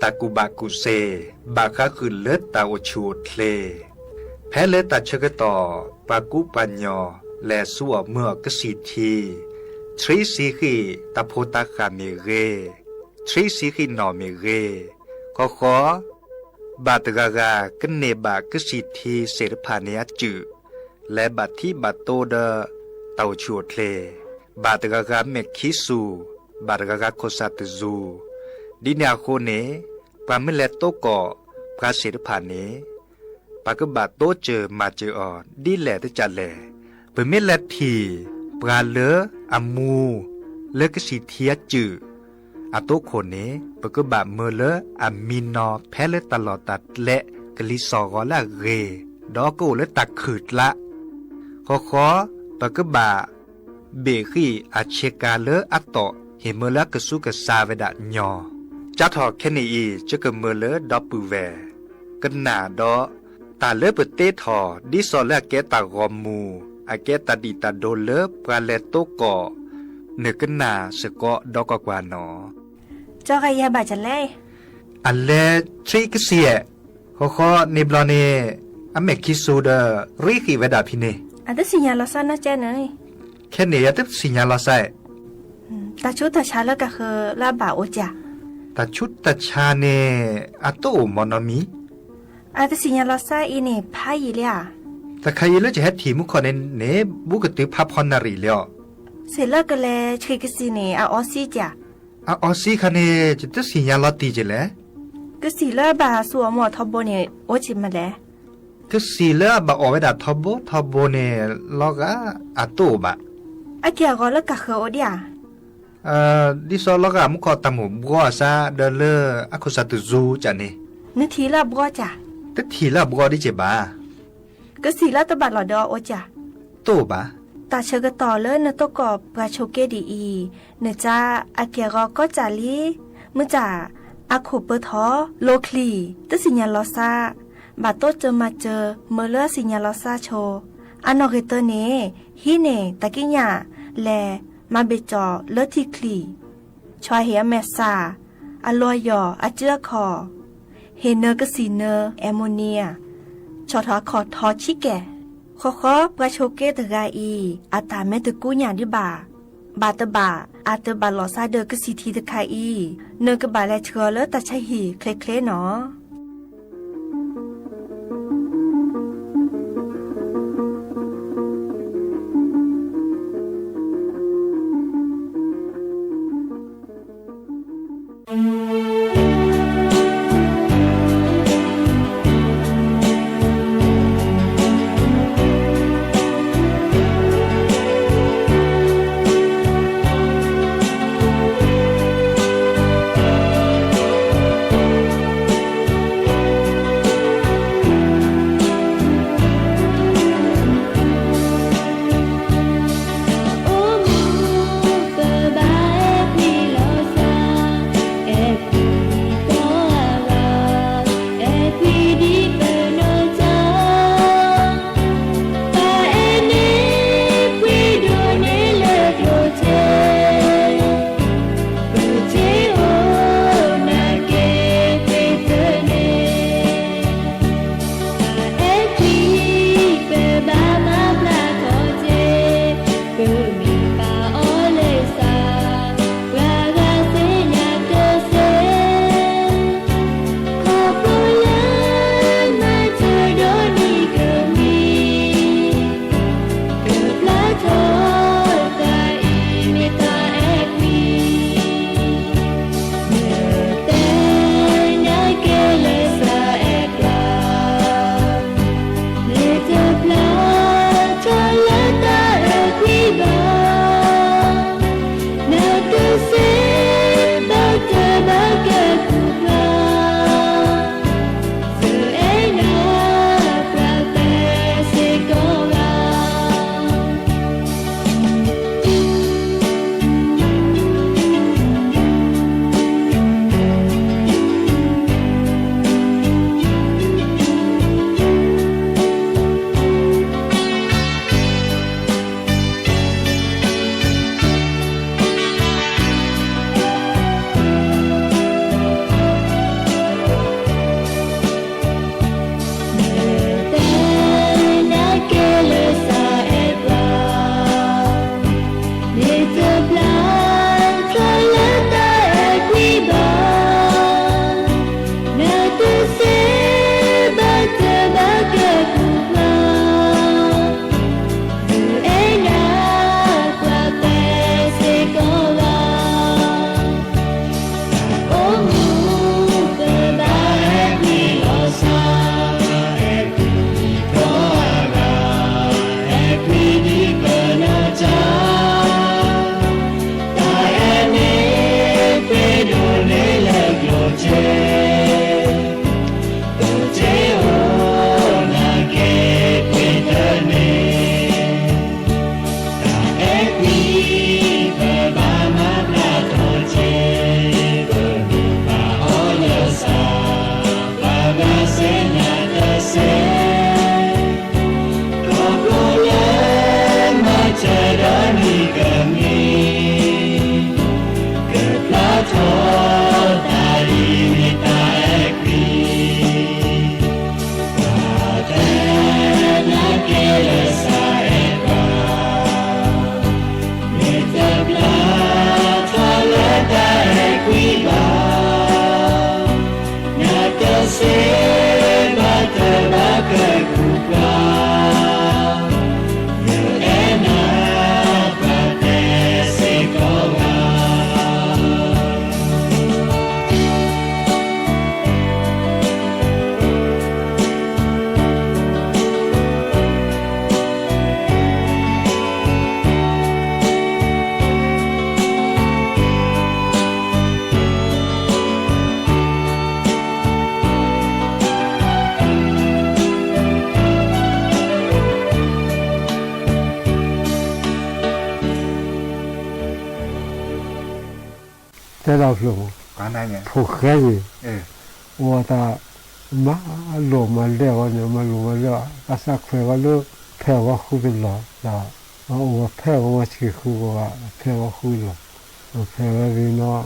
တၢ်ကူၣ်ဘၣ်ကူၣ်သ့ ဘၣ်ဃးဃုာ်လၢတၢ်အိၣ်ဆူၣ်အိၣ်ချ့, ဖဲလၢတၢ်ဆၢကတီၢ် ပှၤကူပှၤညီ လဲၤဆူအီၣ်မၢအီၣ်ကစံၣ်ထံ, ဆှံဆံဃံၣ်တၢ်ဖိတၢ်ဃၢ်မ့ၢ်ဂ့ၤ, ဆှံဆံဃံၣ်နီၣ်မ့ၢ်ဂ့ၤ, ဃီဃီ ဘၣ်တဂၤဂၤကန့ၢ်ဘၣ်ကစံၣ်ထံစ့ၣ်တဖၣ်န့ၣ်အစုၣ်, လဲၤဘၣ်ထံဘၣ်တိဒီးတၢ်အိၣ်ဆူၣ်အိၣ်ချ့, ဘၣ်တဂၤဂၤမဲာ်ခံစူၣ်, ဘၣ်တဂၤဂၤခိၣ်ဆၣ်တစူၣ်, ဒ်န့ၣ်အဃိန့ၣ် ပှၤမ့ၢ်လဲၤတိကီၢ်ပှၤစ့ၣ်တဖၣ်န့ၣ် ပှၤကဘၣ်တိစၢၤမၤစၢၤအီၤဒ်လဲၣ်တကးလဲၣ်. ပမ့ၢ်လဲၤထံၣ်ပှၤလၢအမူလၢကစံၣ်ထံအစုၣ် အတိခိၣ်န့ၣ် ပကဘၣ်မၢလၢအမံနီၤဖဲလၢတၢ်လီၢ်တၢ်ကျဲ ကလံၤစိးဂီၤလၢအဂ့ၤ, ဒီးကအိၣ်လၢတၢ်ခုၣ်ကျါ, ဃီဃီ ပကဘၣ်ဘ့ၣ်ဃံၣ်အဆ့ကၤလၢအတီၢ် ဟ့ၣ်မၢလၢအကဆူးကဆါဝဲဒၣ်ညီ, ကၢ်ထီၣ်ခဲန့ၣ်အံၤ ယကမၢလၢဒီပုၢ်ဝဲၢ် ကနၣ်ဒီး တၢ်လၢပတ့ထီၣ် ဒ်သိးလၢအကဲတၢ်ဂီၤမူ, အကဲတၢ်ဒံၣ်တၢ်ဒိလၢပှၤလဲၤတိကီၢ် နကနၣ်စ့ၢ်ကီးဒီးကွၢ်ကွၢ်နီၤ. ကၠီဂၤယၤဘၣ်ကလဲၣ်. အလဲၤဆှံကစံၣ်, ဃီဃီန့ၣ်ဘျီန့ၣ် အမဲာ်ခံစူၣ်ဒီး ရံဃံၣ်ဝဲဒၣ်ဖဲန့ၣ်. အတသ့ၣ်ညါလီၤစၢ်နီၢ်ကဲန့ၣ်. ခဲန့ၣ် ယတသ့ၣ်ညါလီၤစၢ်. တၢ်ဆူးတၢ်ဆါလၢကဃၢၤလၢအဘၣ်အိၣ်ကၠး. တၢ်ဆူးတၢ်ဆါန့ၣ် အတအိၣ်မီၢ်နီတမံၤ. အတသ့ၣ်ညါလီၤစၢ်အံၤန့ၣ် ဖးယံာ်လံဧါ. တခါအံၤလၢယဟဲထံၣ်မူခိၣ်န့ၣ်န့ၣ် ဘူးကတုၤဖးဖီနၣ်ရံၣ်လံအီၤ. စ့ၢ်လၢကလဲၤဆှံကစံၣ်န့ၣ် အအီစံကၠး. အအီစံခါန့ၣ် ယတသ့ၣ်ညါလီၤတံၢ်ကလဲၣ်. ကစံၣ်လၢအဘၣ်ဆူအီၣ်မၢအီၣ်ထီဘိန့ၣ် အိၣ်ကၠ့မးလဲၣ်. ကစံၣ်လၢအဘၣ်အီၣ်ဝဲဒၣ်ထီဘိထီဘိန့ၣ် လီၤဂာ်အတအိၣ်ဘၣ်. အက့ၢ်အဂီၤလၢကဃၢၤအိၣ်ဒံးဧါ. ဒ်သိးလီၤဂာ်မူခိၣ်တၢ်မိၣ်ဘှီအစးဒီးလၢအခိၣ်စၢ်တစူၤကၠးန့ၣ်. နထံၣ်လၢအဘှီကၠး. တထံၣ်လၢအဘှီဒ်ကၠ့ၢ်ဘၣ်. ကစံၣ်လၢတဘၣ်လီၤဒီးအအိၣ်ကၠး. တအိၣ်ဘၣ်. တၢ်ဆၢကတီၢ်လၢနတိကီၢ်ပှၤဆိးက့ဒ်အံၤ, နကၢ်အက့ၢ်အဂီၤကီးကၠးလံ. မုၢ်ကၢ်, အခိၣ်ပၢၤထီၣ်, လိာ်ချံၣ်, တသ့ၣ်ညါလီၤစၢ်, ဘၣ်တိစၢၤမၤစၢၤ မၢလၢအသ့ၣ်ညါလီၤစၢ်ဆိ, အနီၣ်ဂံၢ်တၢန့ၣ် ဟံးန့ၢ်တၢ်ကံးညာ်လဲၤမၤဘ့ၣ်ကၠီၣ်လၢထံချံၣ်, ဆှၢဟ့ၣ်အမဲာ်ဆှး, အလီၢ်ယီၢ် အစုအခီၣ်, ဟ့ၣ်နၢၤကစံၣ်နၢၤ ammonia, ဆီၣ်ထီၣ်အခီၣ်ထီၣ်ဆံးကဲၣ်. ဃီဃီ ပှၤဆိးက့တဂၤအံၤ အတၢ်မ့ၢ်တကူညၣ်ဒံးဘၣ်, ဘၣ်တဘၣ် အတဘၣ်လီၤစၢ်ဒီးကစံၣ်ထံတခါအံၤ, နကဘၣ်လဲၤဆှၢလၢတၢ်ဆါဟံၣ်ချ့ချ့နီၤ. ကဲကူၣ်ပှၤ ယအဲၣ်နၤ ပှၤတဲစ့ၢ်ကီးဝဲ တဲဒၣ်ဖျိ ဖိၣ်ဃဲန့ၣ် အိၣ်တၢ် မၤလိာ်မၤလဲၢ်အဂီၢ်န့ၣ် မၤလိာ်မၤလဲၢ် အသးခွဲးဝဲလၢ ဖဲအဂီၢ်ဃုတလီၢ် ဒီးအအိၣ်ဝဲဖဲအဂီၢ်ဝဲဆံးဃုဂီၢ် ဖဲအဂီၢ်ဃုလီၢ် ဖဲဝဲဒၣ်နီၢ်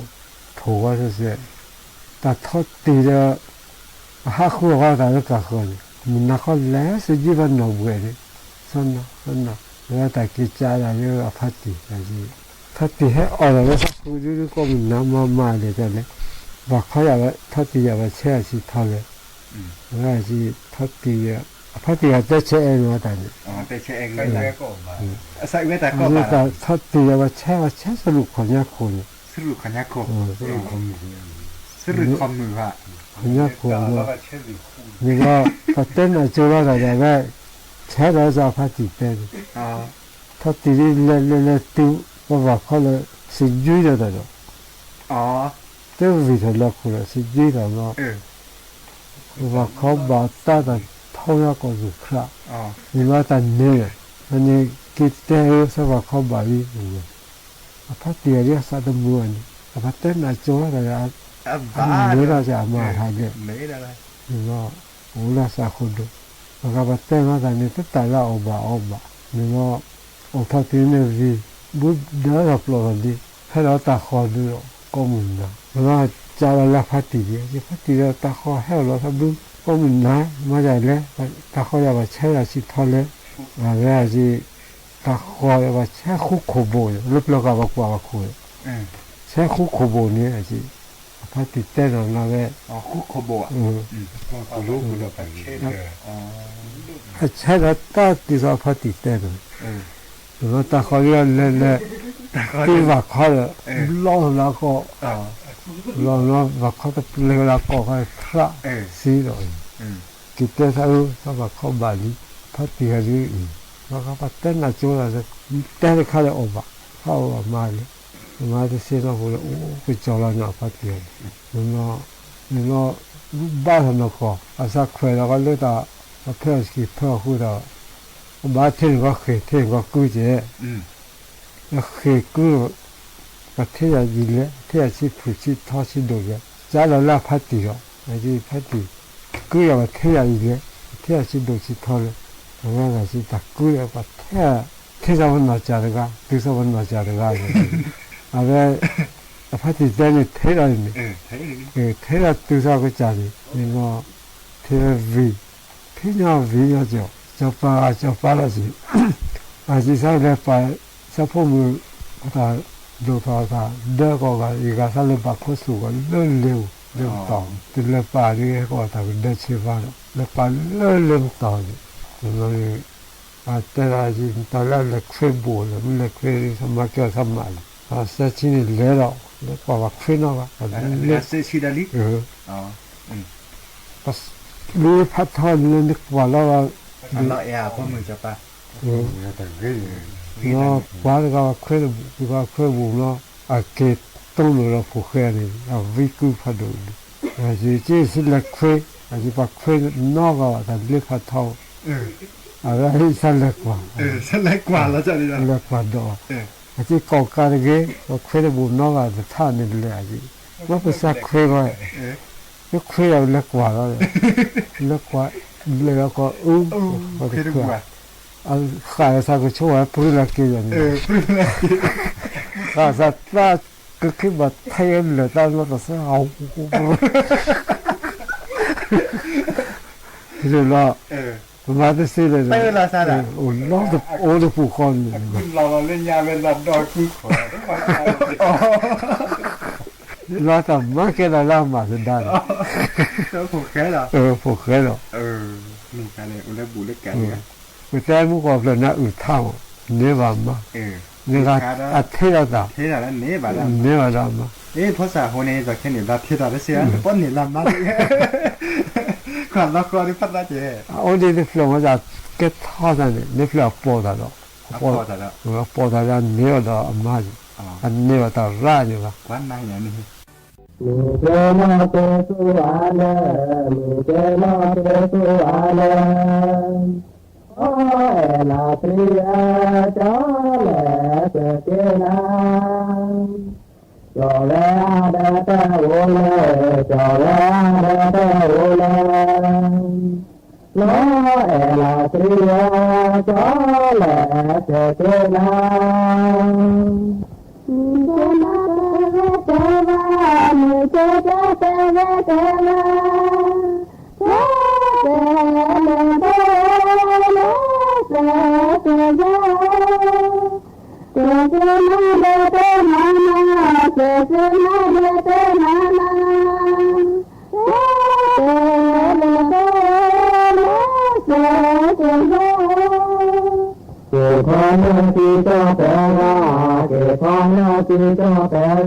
ထိၣ်ဝဲစဲးစဲး တၢ်ထီၣ်တံၢ်ဒီး အဟးဃုအဂီၢ်တၢ်လၢကၤဃၢၤန့ၣ် မုၢ်နၤခီလဲၤစ့ၢ်ကီးဘၣ်နီၢ်ဘှဲးန့ၣ် စီနီၢ် စီနီၢ် လၢတၢ်က့ၤကၠါဒၣ်လၢအဖါတံၢ် ဖါတံၢ်ဟဲအီၣ်ဒီးလၢသးဃုဒုဒု ကိးမုၢ်နၤမၤမၤလဲၤတၢ်လဲၣ် ဘၣ်ခီယၤ ထီၣ်တံၢ်ယၤဘၣ်ဆဲအဆံးထီလဲၣ် ဝဲအဆံး ထီၣ်တံၢ် အဖါတံၢ်ဂၤတဲဆဲးအဲၣ်န့ၣ်တၢ်န့ၣ် အဆံးဝဲတၢ်ထီၣ်တံၢ်ယၤဘၣ်ဆဲဘၣ်ဆဲစလူးခီၣ်ညါခိၣ်န့ၣ် ခီၣ်ညါခိၣ် ခီၣ်ညါခိၣ် န့ၣ်ဒီး ပတဲနၤကၠိလီၤတၢ်ဒီးဝဲ ဆဲးဒီးစၢ်ဖါတံၢ်တဲန့ၣ် ထီၣ်တံၢ်ဒ်လဲၤလဲၤလဲၤတုၤ ပဘၣ်ခီလၢ စံးယွံဒီးတၢ်ဒီး တဝံၤထီၣ်လၢခိၣ်ဒီး စံးယွံတၢ်လီၤ ပဘၣ်ခီဘၣ်တၢ်တၢ်ထီဝဲကိးပူၤခရး န့ၣ်လီၤတၢ်န့ၣ် အန့ၣ်က့ၤတဲအၢသးဘၣ်ခီဘၣ်လံ အဖါတံၢ်အဒ်အသးတမုာ်ဘၣ်န့ၣ် အပတဲနၤကၠိလီၤတၢ်ဒီး အန့ၣ်လီၤစၢ်အမါဟးဒဲး န့ၣ်လီၤ အိၣ်လၢသးဃိဒိၣ် ပှၤဂၤပတဲလီၤတၢ်န့ၣ် တတၢ်လၢအီၣ်ဘၣ်အီဘၣ် န့ၣ်လီၤ အိၣ်ထီၣ်တုၤန့ၣ်ဝံၤ ဘူးဒၢထီၣ်ပျီၢ်ထီၣ်လံ ဖဲလီၤတၢ်ဃီၤဒုးဒီး ကိးမုၢ်နၤ န့ၣ်လီၤ ကၠါလီၤလၢဖါတံၢ်ဒံး ဖါတံၢ်ဒီးတၢ်ဃီၤဟဲအိၣ်လီၤသးဘု ကိးမုၢ်နၤ မၤဒ်လဲၣ် တၢ်ဃီၤယၤဘၣ်ဆဲးယၤဆံးထီလဲၣ် အဝဲအံၤ တၢ်ဃီၤယၤဘၣ်ဆဲးဃူခိၣ်ဘိၣ်န့ၣ် လၢပျီၢ်ကၢ်ပှၤကွၢ်ပှၤခိၣ်န့ၣ် ဆဲးဃူခိၣ်ဘိၣ်န့ၣ် အဖါတံၢ်တဲနီၤလီၤဝဲ အဆဲးဒီးတၢ်တုၤသိးဖါတံၢ်တဲနီၤ လီၤတၢ်ဃီၤလၢလဲၤလဲၤ တုၤဘၣ်ခီဒီး ဘျီလၢကီၢ် လီၤလီၤဘၣ်ခီတပျဲလၢကီၢ်ခီ ဖြးစံဒီး က့ၤတဲသးအၢ သးဘၣ်ခီဘၣ်လံ ဖါတံၢ်ဂၤဒ်အံၤ ဘၣ်ဃးပတဲနၤကၠိလီၤ တဲတခါလၢအီၣ်ဘၣ် ဖးအီၣ်ဘၣ်မၤလဲၣ် မၤတသ့နီၢ်ဖိလၢအိၣ်ကစီၤလီၤန့ၣ် အဖါတံၢ်ဂၤန့ၣ် န့ၣ်လီၤ ဘၣ်ထီၣ်နီၢ်ကီၢ် အသးခွဲးလီၤကီးလၢတၢ် အဖၢအီၣ်ဆံးဖၢအီၣ်ဃုဒီး အဘၣ်ထဲန့ၣ်ကီးဃ့ၢ် ထဲန့ၣ်ကီးကုကဲး လၢဃ့ၢ်ကု ပှၤထဲယၤဒ်လဲၣ် ထဲယၤဆံးဖုၣ်ဆံးထီဆံးဒိၣ်လဲၣ် ကၠါလီၤလၢအဖါတံၢ်ဒီး အဖါတံၢ် ကုယၤပှၤထဲယၤဒ်လဲၣ် ထဲယၤဆံးဒိၣ်ဆံးထီလဲၣ် အဝဲဒၣ်စံးတၢ်ကုဒီးပှၤထဲ ထဲသးပနီၢ်ကၠၢ်တဂၤ တုၤသးပနီၢ်ကၠၢ်တဂၤန့ၣ် အဝဲ အဖါတံၢ်တဲန့ၣ်ထဲလီၤန့ၣ် ထဲလီၤတုၤသးကစၢ်န့ၣ် န့ၣ်လီၤ ထဲဝဲဝံၤ ဖဲညီဝံၤညီကီၢ် စီၤပၤဂၤစီၤပၤလီၤစံး အစံးသးလဲၤပာ် သးဖိမုၣ် အတၢ်ဒိၣ်ထီၣ်အတၢ်ဒၢကီၢ်ဂၤ ယဂၤသးလဲၤပာ်ခိၣ်သူၣ်ဂီၤလၢလ့ဧိၤ လၢပတီၢ် တလဲၤပာ်ဒ်ကီၢ်တၢ်ကဒၢဆ့ဘါဒီး လဲၤပာ်လၢလ့ပတီၢ်န့ၣ် တဲဒၣ်ယံၤ တၢ်လၢအလဲၤခွဲဘူးဒီး မ့ၢ်လဲၤခွဲ သးမၤကဲအီၤသးမးလံ သးစဲဆံန့ၣ်လဲၤဒီး လဲၤကွၢ်ဘၣ်ခွဲနီၣ်ဂၤ လၢ လၢဖးထီန့ၣ်လၢ နကွၢ်လီၤ လီၤအဲၣ်အဖိမုၣ်စီၤပၤ ကွၢ်တဂၤခွဲတဘူး တဂၤခွဲဘူးနီၤ အက့ၤတိၢ်လိာ်ဒီးဖိၣ်ဃဲန့ၣ် အဝံကုဖးဒိၣ်န့ၣ် ယက့ၤဆံလဲၤခွဲ အယပှၤခွဲနီၣ်ဂၤဘၣ်တၢ်လၢဖးထီ အဝဲသးလဲၤကွၢ် လဲၤကွၢ်ဒီး အက့ၤကိးကးတဂ့ၤ ပှၤခွဲတဘူးနီၣ်ဂၤတထါန့ၣ်လဲၤအက့ၤ မ့ၢ်ပစးခွဲဂီၢ် လၢခွဲယၤလဲၤကွၢ်လီၤ လဲၤကွၢ် လဲၤလီၤကီးအူ ခွဲတဘူး အဃၣ်သးကဆိဝဲပြံလၢက့ၤယၤန့ၣ် ဃၣ်သးသးကခ့ဘၣ်ထဲယၤလၢာ်တၢ်လီၢ်တၢ် စဲဟီၣ် လီၤ ပမၤတသ့လၢၤ အိၣ်လီၤတအိၣ်တပူၤဃီန့ၣ် လီၤတၢ်မၤကဲဒၣ်လၢအမၤသဒါန့ၣ် ဖိၣ်ဃဲဒီး လၢဘူၣ်လၢကး, ပတဲမုၢ်ကီၢ်ဖျၢၣ်န့ၣ် အုၣ်ထါမး, န့ၢ်ဘၣ်မး, န့ၢ်ဂၤအထ့ဒီးသး, န့ၢ်ဘၣ်ဒၣ်မး, ဖီစၢ်ဟိန့ၣ် ယသးခဲန့ၣ် ဘၣ်ထ့တၢ်လၢစ့ၢ် တပီၢ်န့ၢ်လၢမး, ကွၢ်လီၤဃီဒ်ဖးသးကဲ, အအိၣ်ဒ်တဖျၢၣ်မ့ၢ်သးကဲထီၣ်သးန့ၣ် န့ၢ်ဖျၢၣ်အပိာ်သးဒီး, အပိာ်သးဒ်န့ၢ်အီၤဒီးအမါန့ၣ်, အန့ၢ်ဘၣ်တၢ်ရၣ်န့ၣ်ဘၣ် မုၢ်ကဲနီၢ်ကဲသူအါလၢ, မုၢ်ကဲနီၢ်ကဲသူအါလၢ, အီၣ်အဲၣ်လီၤသံယၤ ကၠီလဲၣ်စဲးက့နၤ, ကၠီၤဝဲအါဒီးတၢ်အိၣ်လၢ, ကၠီၤဝဲအါဒီးတၢ်အိၣ်လၢ, လီၤအဲၣ်လီၤသံယၤ ကၠီလဲၣ်စဲးက့နၤ မုၢ်ကဲနီၢ်ကဲဝဲကဲဝါ, မုၢ်ကဲကဲတဲဝဲကဲဝါ, ကဲတဲလဲၣ်တဲလဲၣ်စဲးက့ၤယၤ, စဲးက့ၤနၤဒီးတဲနၤနၤ, စဲးက့ၤနၤဒီးတဲနၤနၤ, ကဲတဲလဲၣ်တဲလဲၣ်စဲးက့ၤယၤ က့ၤဖီနၢ်သံကၠီတဲဂၤ, က့ၤဖီနၢ်သံကၠီတဲဂၤ,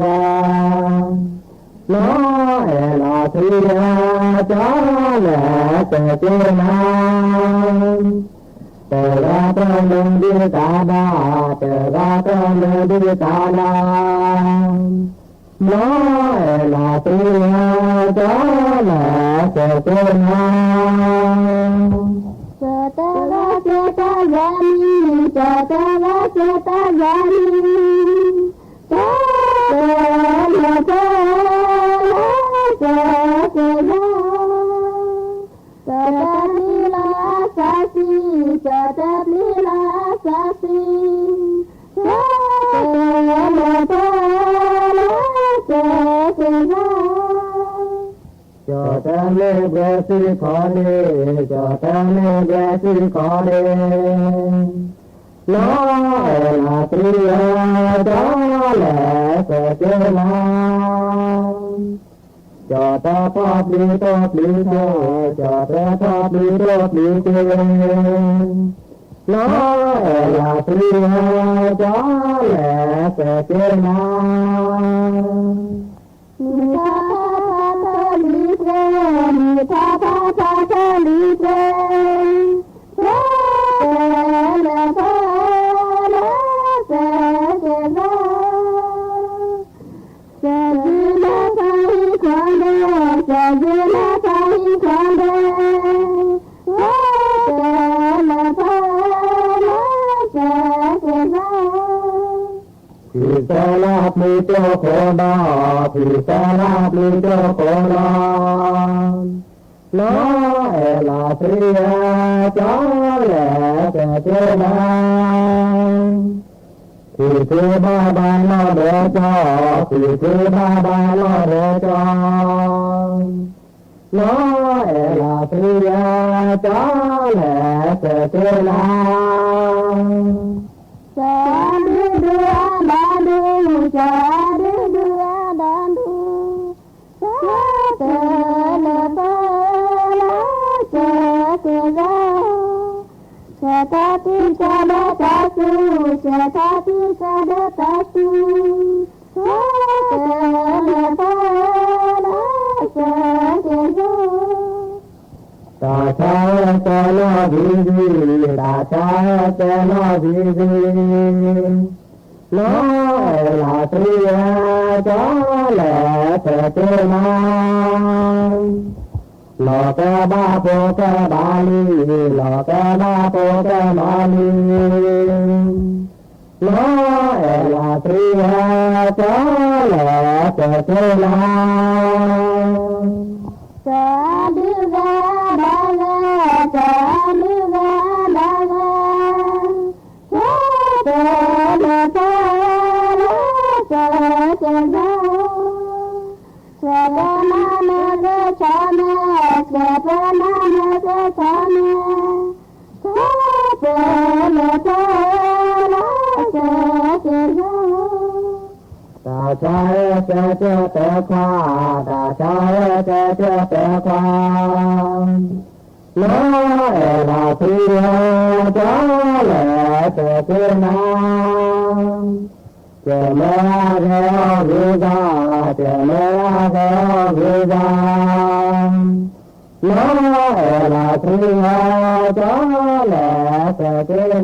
လီၤအဲၣ်လီၤသံယၤ ကၠီလဲၣ်စဲးက့နၤ, တဂၤတၢ်မုာ်ဒုးသးဒၣ်, တဂၤတၢ်မုာ်ဒုးသးဒၣ် လီၤအဲၣ်လီၤသံယၤ ကၠီလဲၣ်စဲးက့နၤ, ကၠီတဲဝဲကၠီတၢ်ယၤနံၤ, ကၠီတဲဝဲကၠီတၢ်ယၤနံၤ, ကၠီတဲလဲၣ်တဲလဲၣ်စဲးက့ၤယၤ, ကၠီတဲပျံၤလီၤအသးသံ, ကၠီတဲပျံၤလီၤအသးသံ ကၠီတဲလဲၣ်တဲလဲၣ်စဲးက့ၤယၤ, ကၠီတဲမ့ၢ်ဘှဲသံခီန့ၣ်, ကၠီတဲမ့ၢ်ဘှဲသံခီန့ၣ်, လီၤအဲၣ်လီၤသံယၤ ကၠီလဲၣ်စဲးက့နၤ ကၠီတဲဖီၣ်ပျံၤတိၢ်ပျံၤထီၣ်, ကၠီတဲဖီၣ်ပျံၤတိၢ်ပျံၤထီၣ်, လီၤအဲၣ်လီၤသံယၤ ကၠီလဲၣ်စဲးက့နၤ, မုၢ်ထီၣ်ထီၣ်ထီၣ်ထီၣ်လံၤကျဲ, မုၢ်ထီၣ်ထီၣ်ထီၣ်ထီၣ်လံၤကျဲ, ကၠီတဲလဲၣ်တဲလဲၣ်စဲးက့ၤယၤ ကၠီယုၢ်လၢဖးဟံၣ်ခီဒဲး, ကၠီယုၢ်လၢဖးဟံၣ်ခီဒဲး, ကၠီတဲလဲၣ်တဲလဲၣ်စဲးက့ၤယၤ, ဖံးစဲလၢပျံၤကၠိခိၣ်ဒီး, ဖံးစဲလၢပျံၤကၠိခိၣ်ဒီး လီၤအဲၣ်လီၤသံယၤ ကၠီလဲၣ်စဲးက့နၤ, ဖံးဖံးဘၣ်ဘၣ်လီၢ်ဒီးကၠီ, ဖံးဖံးဘၣ်ဘၣ်လီၢ်ဒီးကၠီ, လီၤအဲၣ်လီၤသံယၤ ကၠီလဲၣ်စဲးက့နၤ, ကၠီဒုဒုအဒၣ်ဒု, ကၠီဒုဒုအဒၣ်ဒု, ကၠီတဲလဲၣ်တဲလဲၣ်စဲးက့ၤယၤ, ကၠီတၢ်သံကၠီဒီးတၢ်သူ, ကၠီတၢ်သံကၠီဒီးတၢ်သူ, ကၠီတဲလဲၣ်တဲလဲၣ်စဲးက့ၤယၤ, တၢ်ဆါဟဲတဲနီၣ်ဂံၢ်ဂံၢ်, တၢ်ဆါဟဲတဲနီၣ်ဂံၢ်ဂံၢ်, လီၤအဲၣ်လီၤသံယၤ ကၠီလဲၣ်စဲးက့နၤ, လီၤကဘၣ်ဖိကဘၣ်လံၤ, လီၤကဘၣ်ဖိကဘၣ်လံၤ, လီၤအဲၣ်လီၤသံယၤ ကၠီလဲၣ်စဲးက့နၤ, ကၠီဒုဂၤဒၣ်ဂၤ, ကၠီဒုဂၤဒၣ်ဂၤ, ကၠီတဲလဲၣ်တဲလဲၣ်စဲးက့ၤယၤ, ကၠီတဲနၤမ့ၢ်ကဆီမဲ, ကၠီတဲနၤမ့ၢ်ကဆီမဲ, ကၠီတဲလဲၣ်တဲလဲၣ်စဲးက့ၤယၤ, တၢ်ဆါဟဲစဲးကၠီတဲခွါ, တၢ်ဆါဟဲစဲးကၠီတဲခွါ, လၢအဲၣ်လးသရံးဧၢ, ကၠီလဲၤစဲးက့နၤ, ကၠီလဲၤအဂ့ၤအီၤဂ့ၤဂၤ, ကၠီလဲၤအဂ့ၤအီၤဂ့ၤဂၤ, လၢအဲၣ်လးသရံးဧၢ, ကၠီလဲၤစဲးက့နၤ.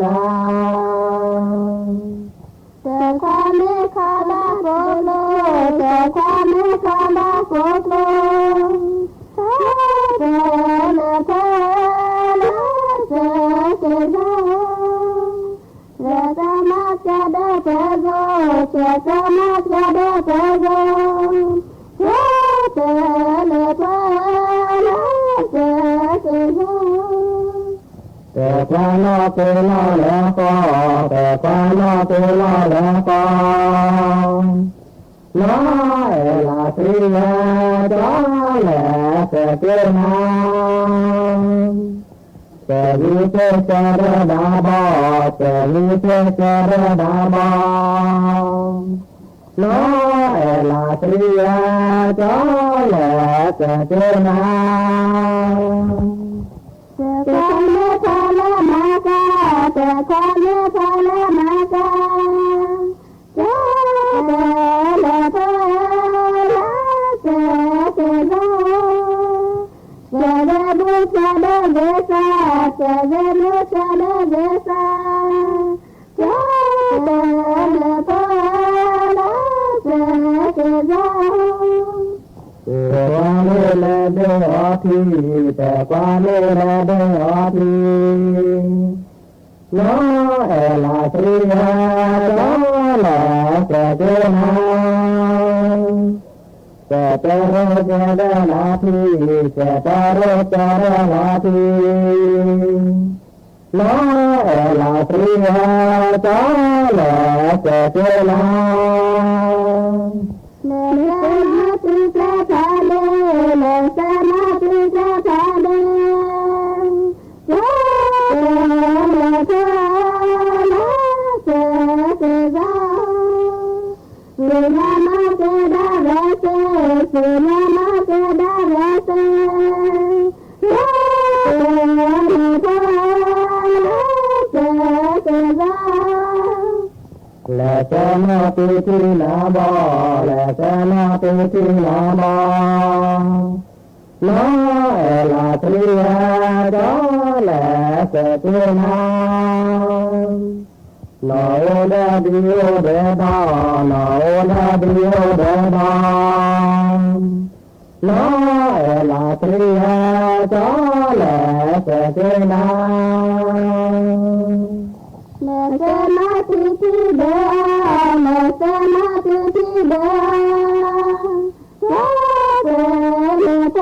တခွါမ့ၢ်ခီဘၣ်ကိးကျိ, တခွါမ့ၢ်ခီဘၣ်ကိးကျိ, တၢ်ပၢလၢဖဲလၢစဲးက့ၤဘၣ်, လဲၤကမၤစၢၤဒီးပှၤဂီၢ်, လဲၤကမၤစၢၤဒီးပှၤဂီၢ်, တၢ်ပၢလၢဖဲလၢစဲးက့ၤဘၣ်. တခွါနီၢ်က့နီၢ်လၢဃီ, တခွါနီၢ်က့နီၢ်လၢဃီ, လၢအဲၣ်လးသရံးဧၢ, ကၠီလဲၤစဲးက့နၤ. စဲးဂ့ၤစဲးကၢဒီးဒၣ်ဘီ, စဲးဂ့ၤစဲးကၢဒီးဒၣ်ဘီ, လၢအဲၣ်လးသရံးဧၢ, ကၠီလဲၤစဲးက့နၤ. တခွါမ့ၢ်ဖီလၢမၤကၤ, တခွါမ့ၢ်ဖီလၢမၤကၤ, တၢ်ပၢလၢဖဲလၢစဲးက့ၤဘၣ်, စဲးဂ့ၤဘူၣ်စဲးဒီးဂ့ၤစၢ်, စဲးဂ့ၤဘူၣ်စဲးဒီးဂ့ၤစၢ်, တၢ်ပၢလၢဖဲလၢစဲးက့ၤဘၣ်. တခွါမ့ၢ်လဲၤဒ့အီထံ, တခွါမ့ၢ်လဲၤဒ့အီထံ, လၢအဲၣ်လးသရံးဧၢ, ကၠီလဲၤစဲးက့နၤ. စဲးတရိစဲးဒီးလီၤထံ, စဲးတရိစဲးဒီးလီၤထံ, လၢအဲၣ်လးသရံးဧၢ, ကၠီလဲၤစဲးက့နၤ. လဲၤစဲးမၤတံၤကျဲဖးဒိၣ်, လဲၤစဲးမၤတံၤကျဲဖးဒိၣ်, တၢ်ပၢလၢဖဲလၢစဲးက့ၤဘၣ်. စံးညါမၤစၢၤဒၣ်ဝဲစ့ၢ်, စံးညါမၤစၢၤဒၣ်ဝဲစ့ၢ်, တၢ်ပၢလၢဖဲလၢစဲးက့ၤဘၣ်. လဲၤစဲးနီၢ်ပံၤထံနီၢ်ဘီ, လဲၤစဲးနီၢ်ပံၤထံနီၢ်ဘီ, လၢအဲၣ်လးသရံးဧၢ, ကၠီလဲၤစဲးက့နၤ. နီၢ်အိၣ်ဒီးဒံအိၣ်ဒီးဘီ, နီၢ်အိၣ်ဒီးဒံအိၣ်ဒီးဘီ, လၢအဲၣ်လးသရံးဧၢ, ကၠီ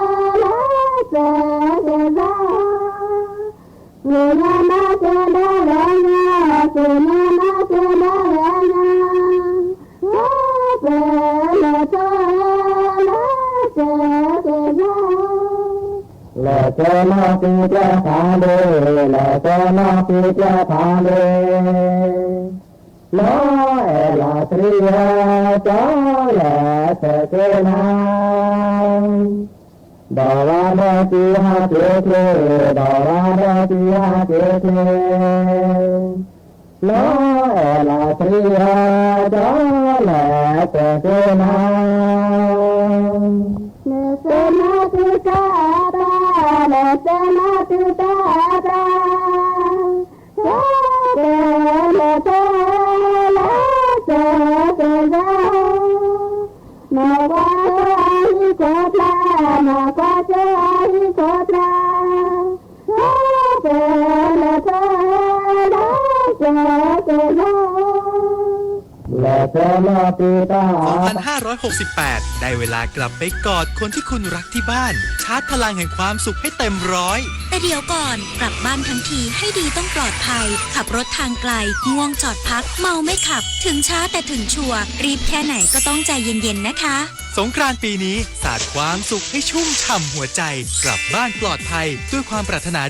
လဲၤစဲးက့နၤ. လဲၤစဲးမၤတံၤထံဒီး, လဲၤစဲးမၤတံၤထံဒီး, တၢ်ပၢလၢဖဲလၢစဲးက့ၤဘၣ်. စံးညါမၤစၢၤဒၣ်ဝဲညါ, စံးညါမၤစၢၤဒၣ်ဝဲညါ, တၢ်ပၢလၢဖဲလၢစဲးက့ၤဘၣ်. လဲၤစဲးနီၢ်ပံၤကျဲဖးဒိၣ်, လဲၤစဲးနီၢ်ပံၤကျဲဖးဒိၣ်, လၢအဲၣ်လးသရံးဧၢ, ကၠီလဲၤစဲးက့နၤ. ဒီးဝါဒီးကံဟးက့ၤချ့, ဒီးဝါဒီးကံဟးက့ၤချ့, လၢအဲၣ်လးသရံးဧၢ, ကၠီလဲၤစဲးက့နၤ. လဲၤစဲးနီၢ်ပံၤတၢ်အပၢ်, လဲၤစဲးနီၢ်ပံၤတၢ်အပၢ်, တၢ်ပၢလၢဖဲလၢစဲးက့ၤဘၣ်. နီၢ်ကွၢ်ကၠိအဟံၣ်ခိၣ်ဖျါ, နီၢ်ကွၢ်ကၠိအဟံၣ်ခိၣ်ဖျါ, တၢ်ပၢလၢဖဲလၢစဲးက့ၤဘၣ်. လဲၤစဲးနီၢ်ပံၤတၢ်အပၢ် สองพันห้าร้อยหกสิบแปด ได้เวลากลับไปกอดคนที่คุณรักที่บ้าน ชาร์จพลังแห่งความสุขให้เต็มร้อย แต่เดี๋ยวก่อน กลับบ้านทั้งทีให้ดีต้องปลอดภัย ขับรถทางไกล ง่วงจอดพัก เมาไม่ขับ ถึงช้าแต่ถึงชัวร์ รีบแค่ไหนก็ต้องใจเย็นๆ นะคะ สงกรานต์ปีนี้ สาดความสุขให้ชุ่มฉ่ำหัวใจ กลับบ้านปลอดภัย ด้วยความปรารถนา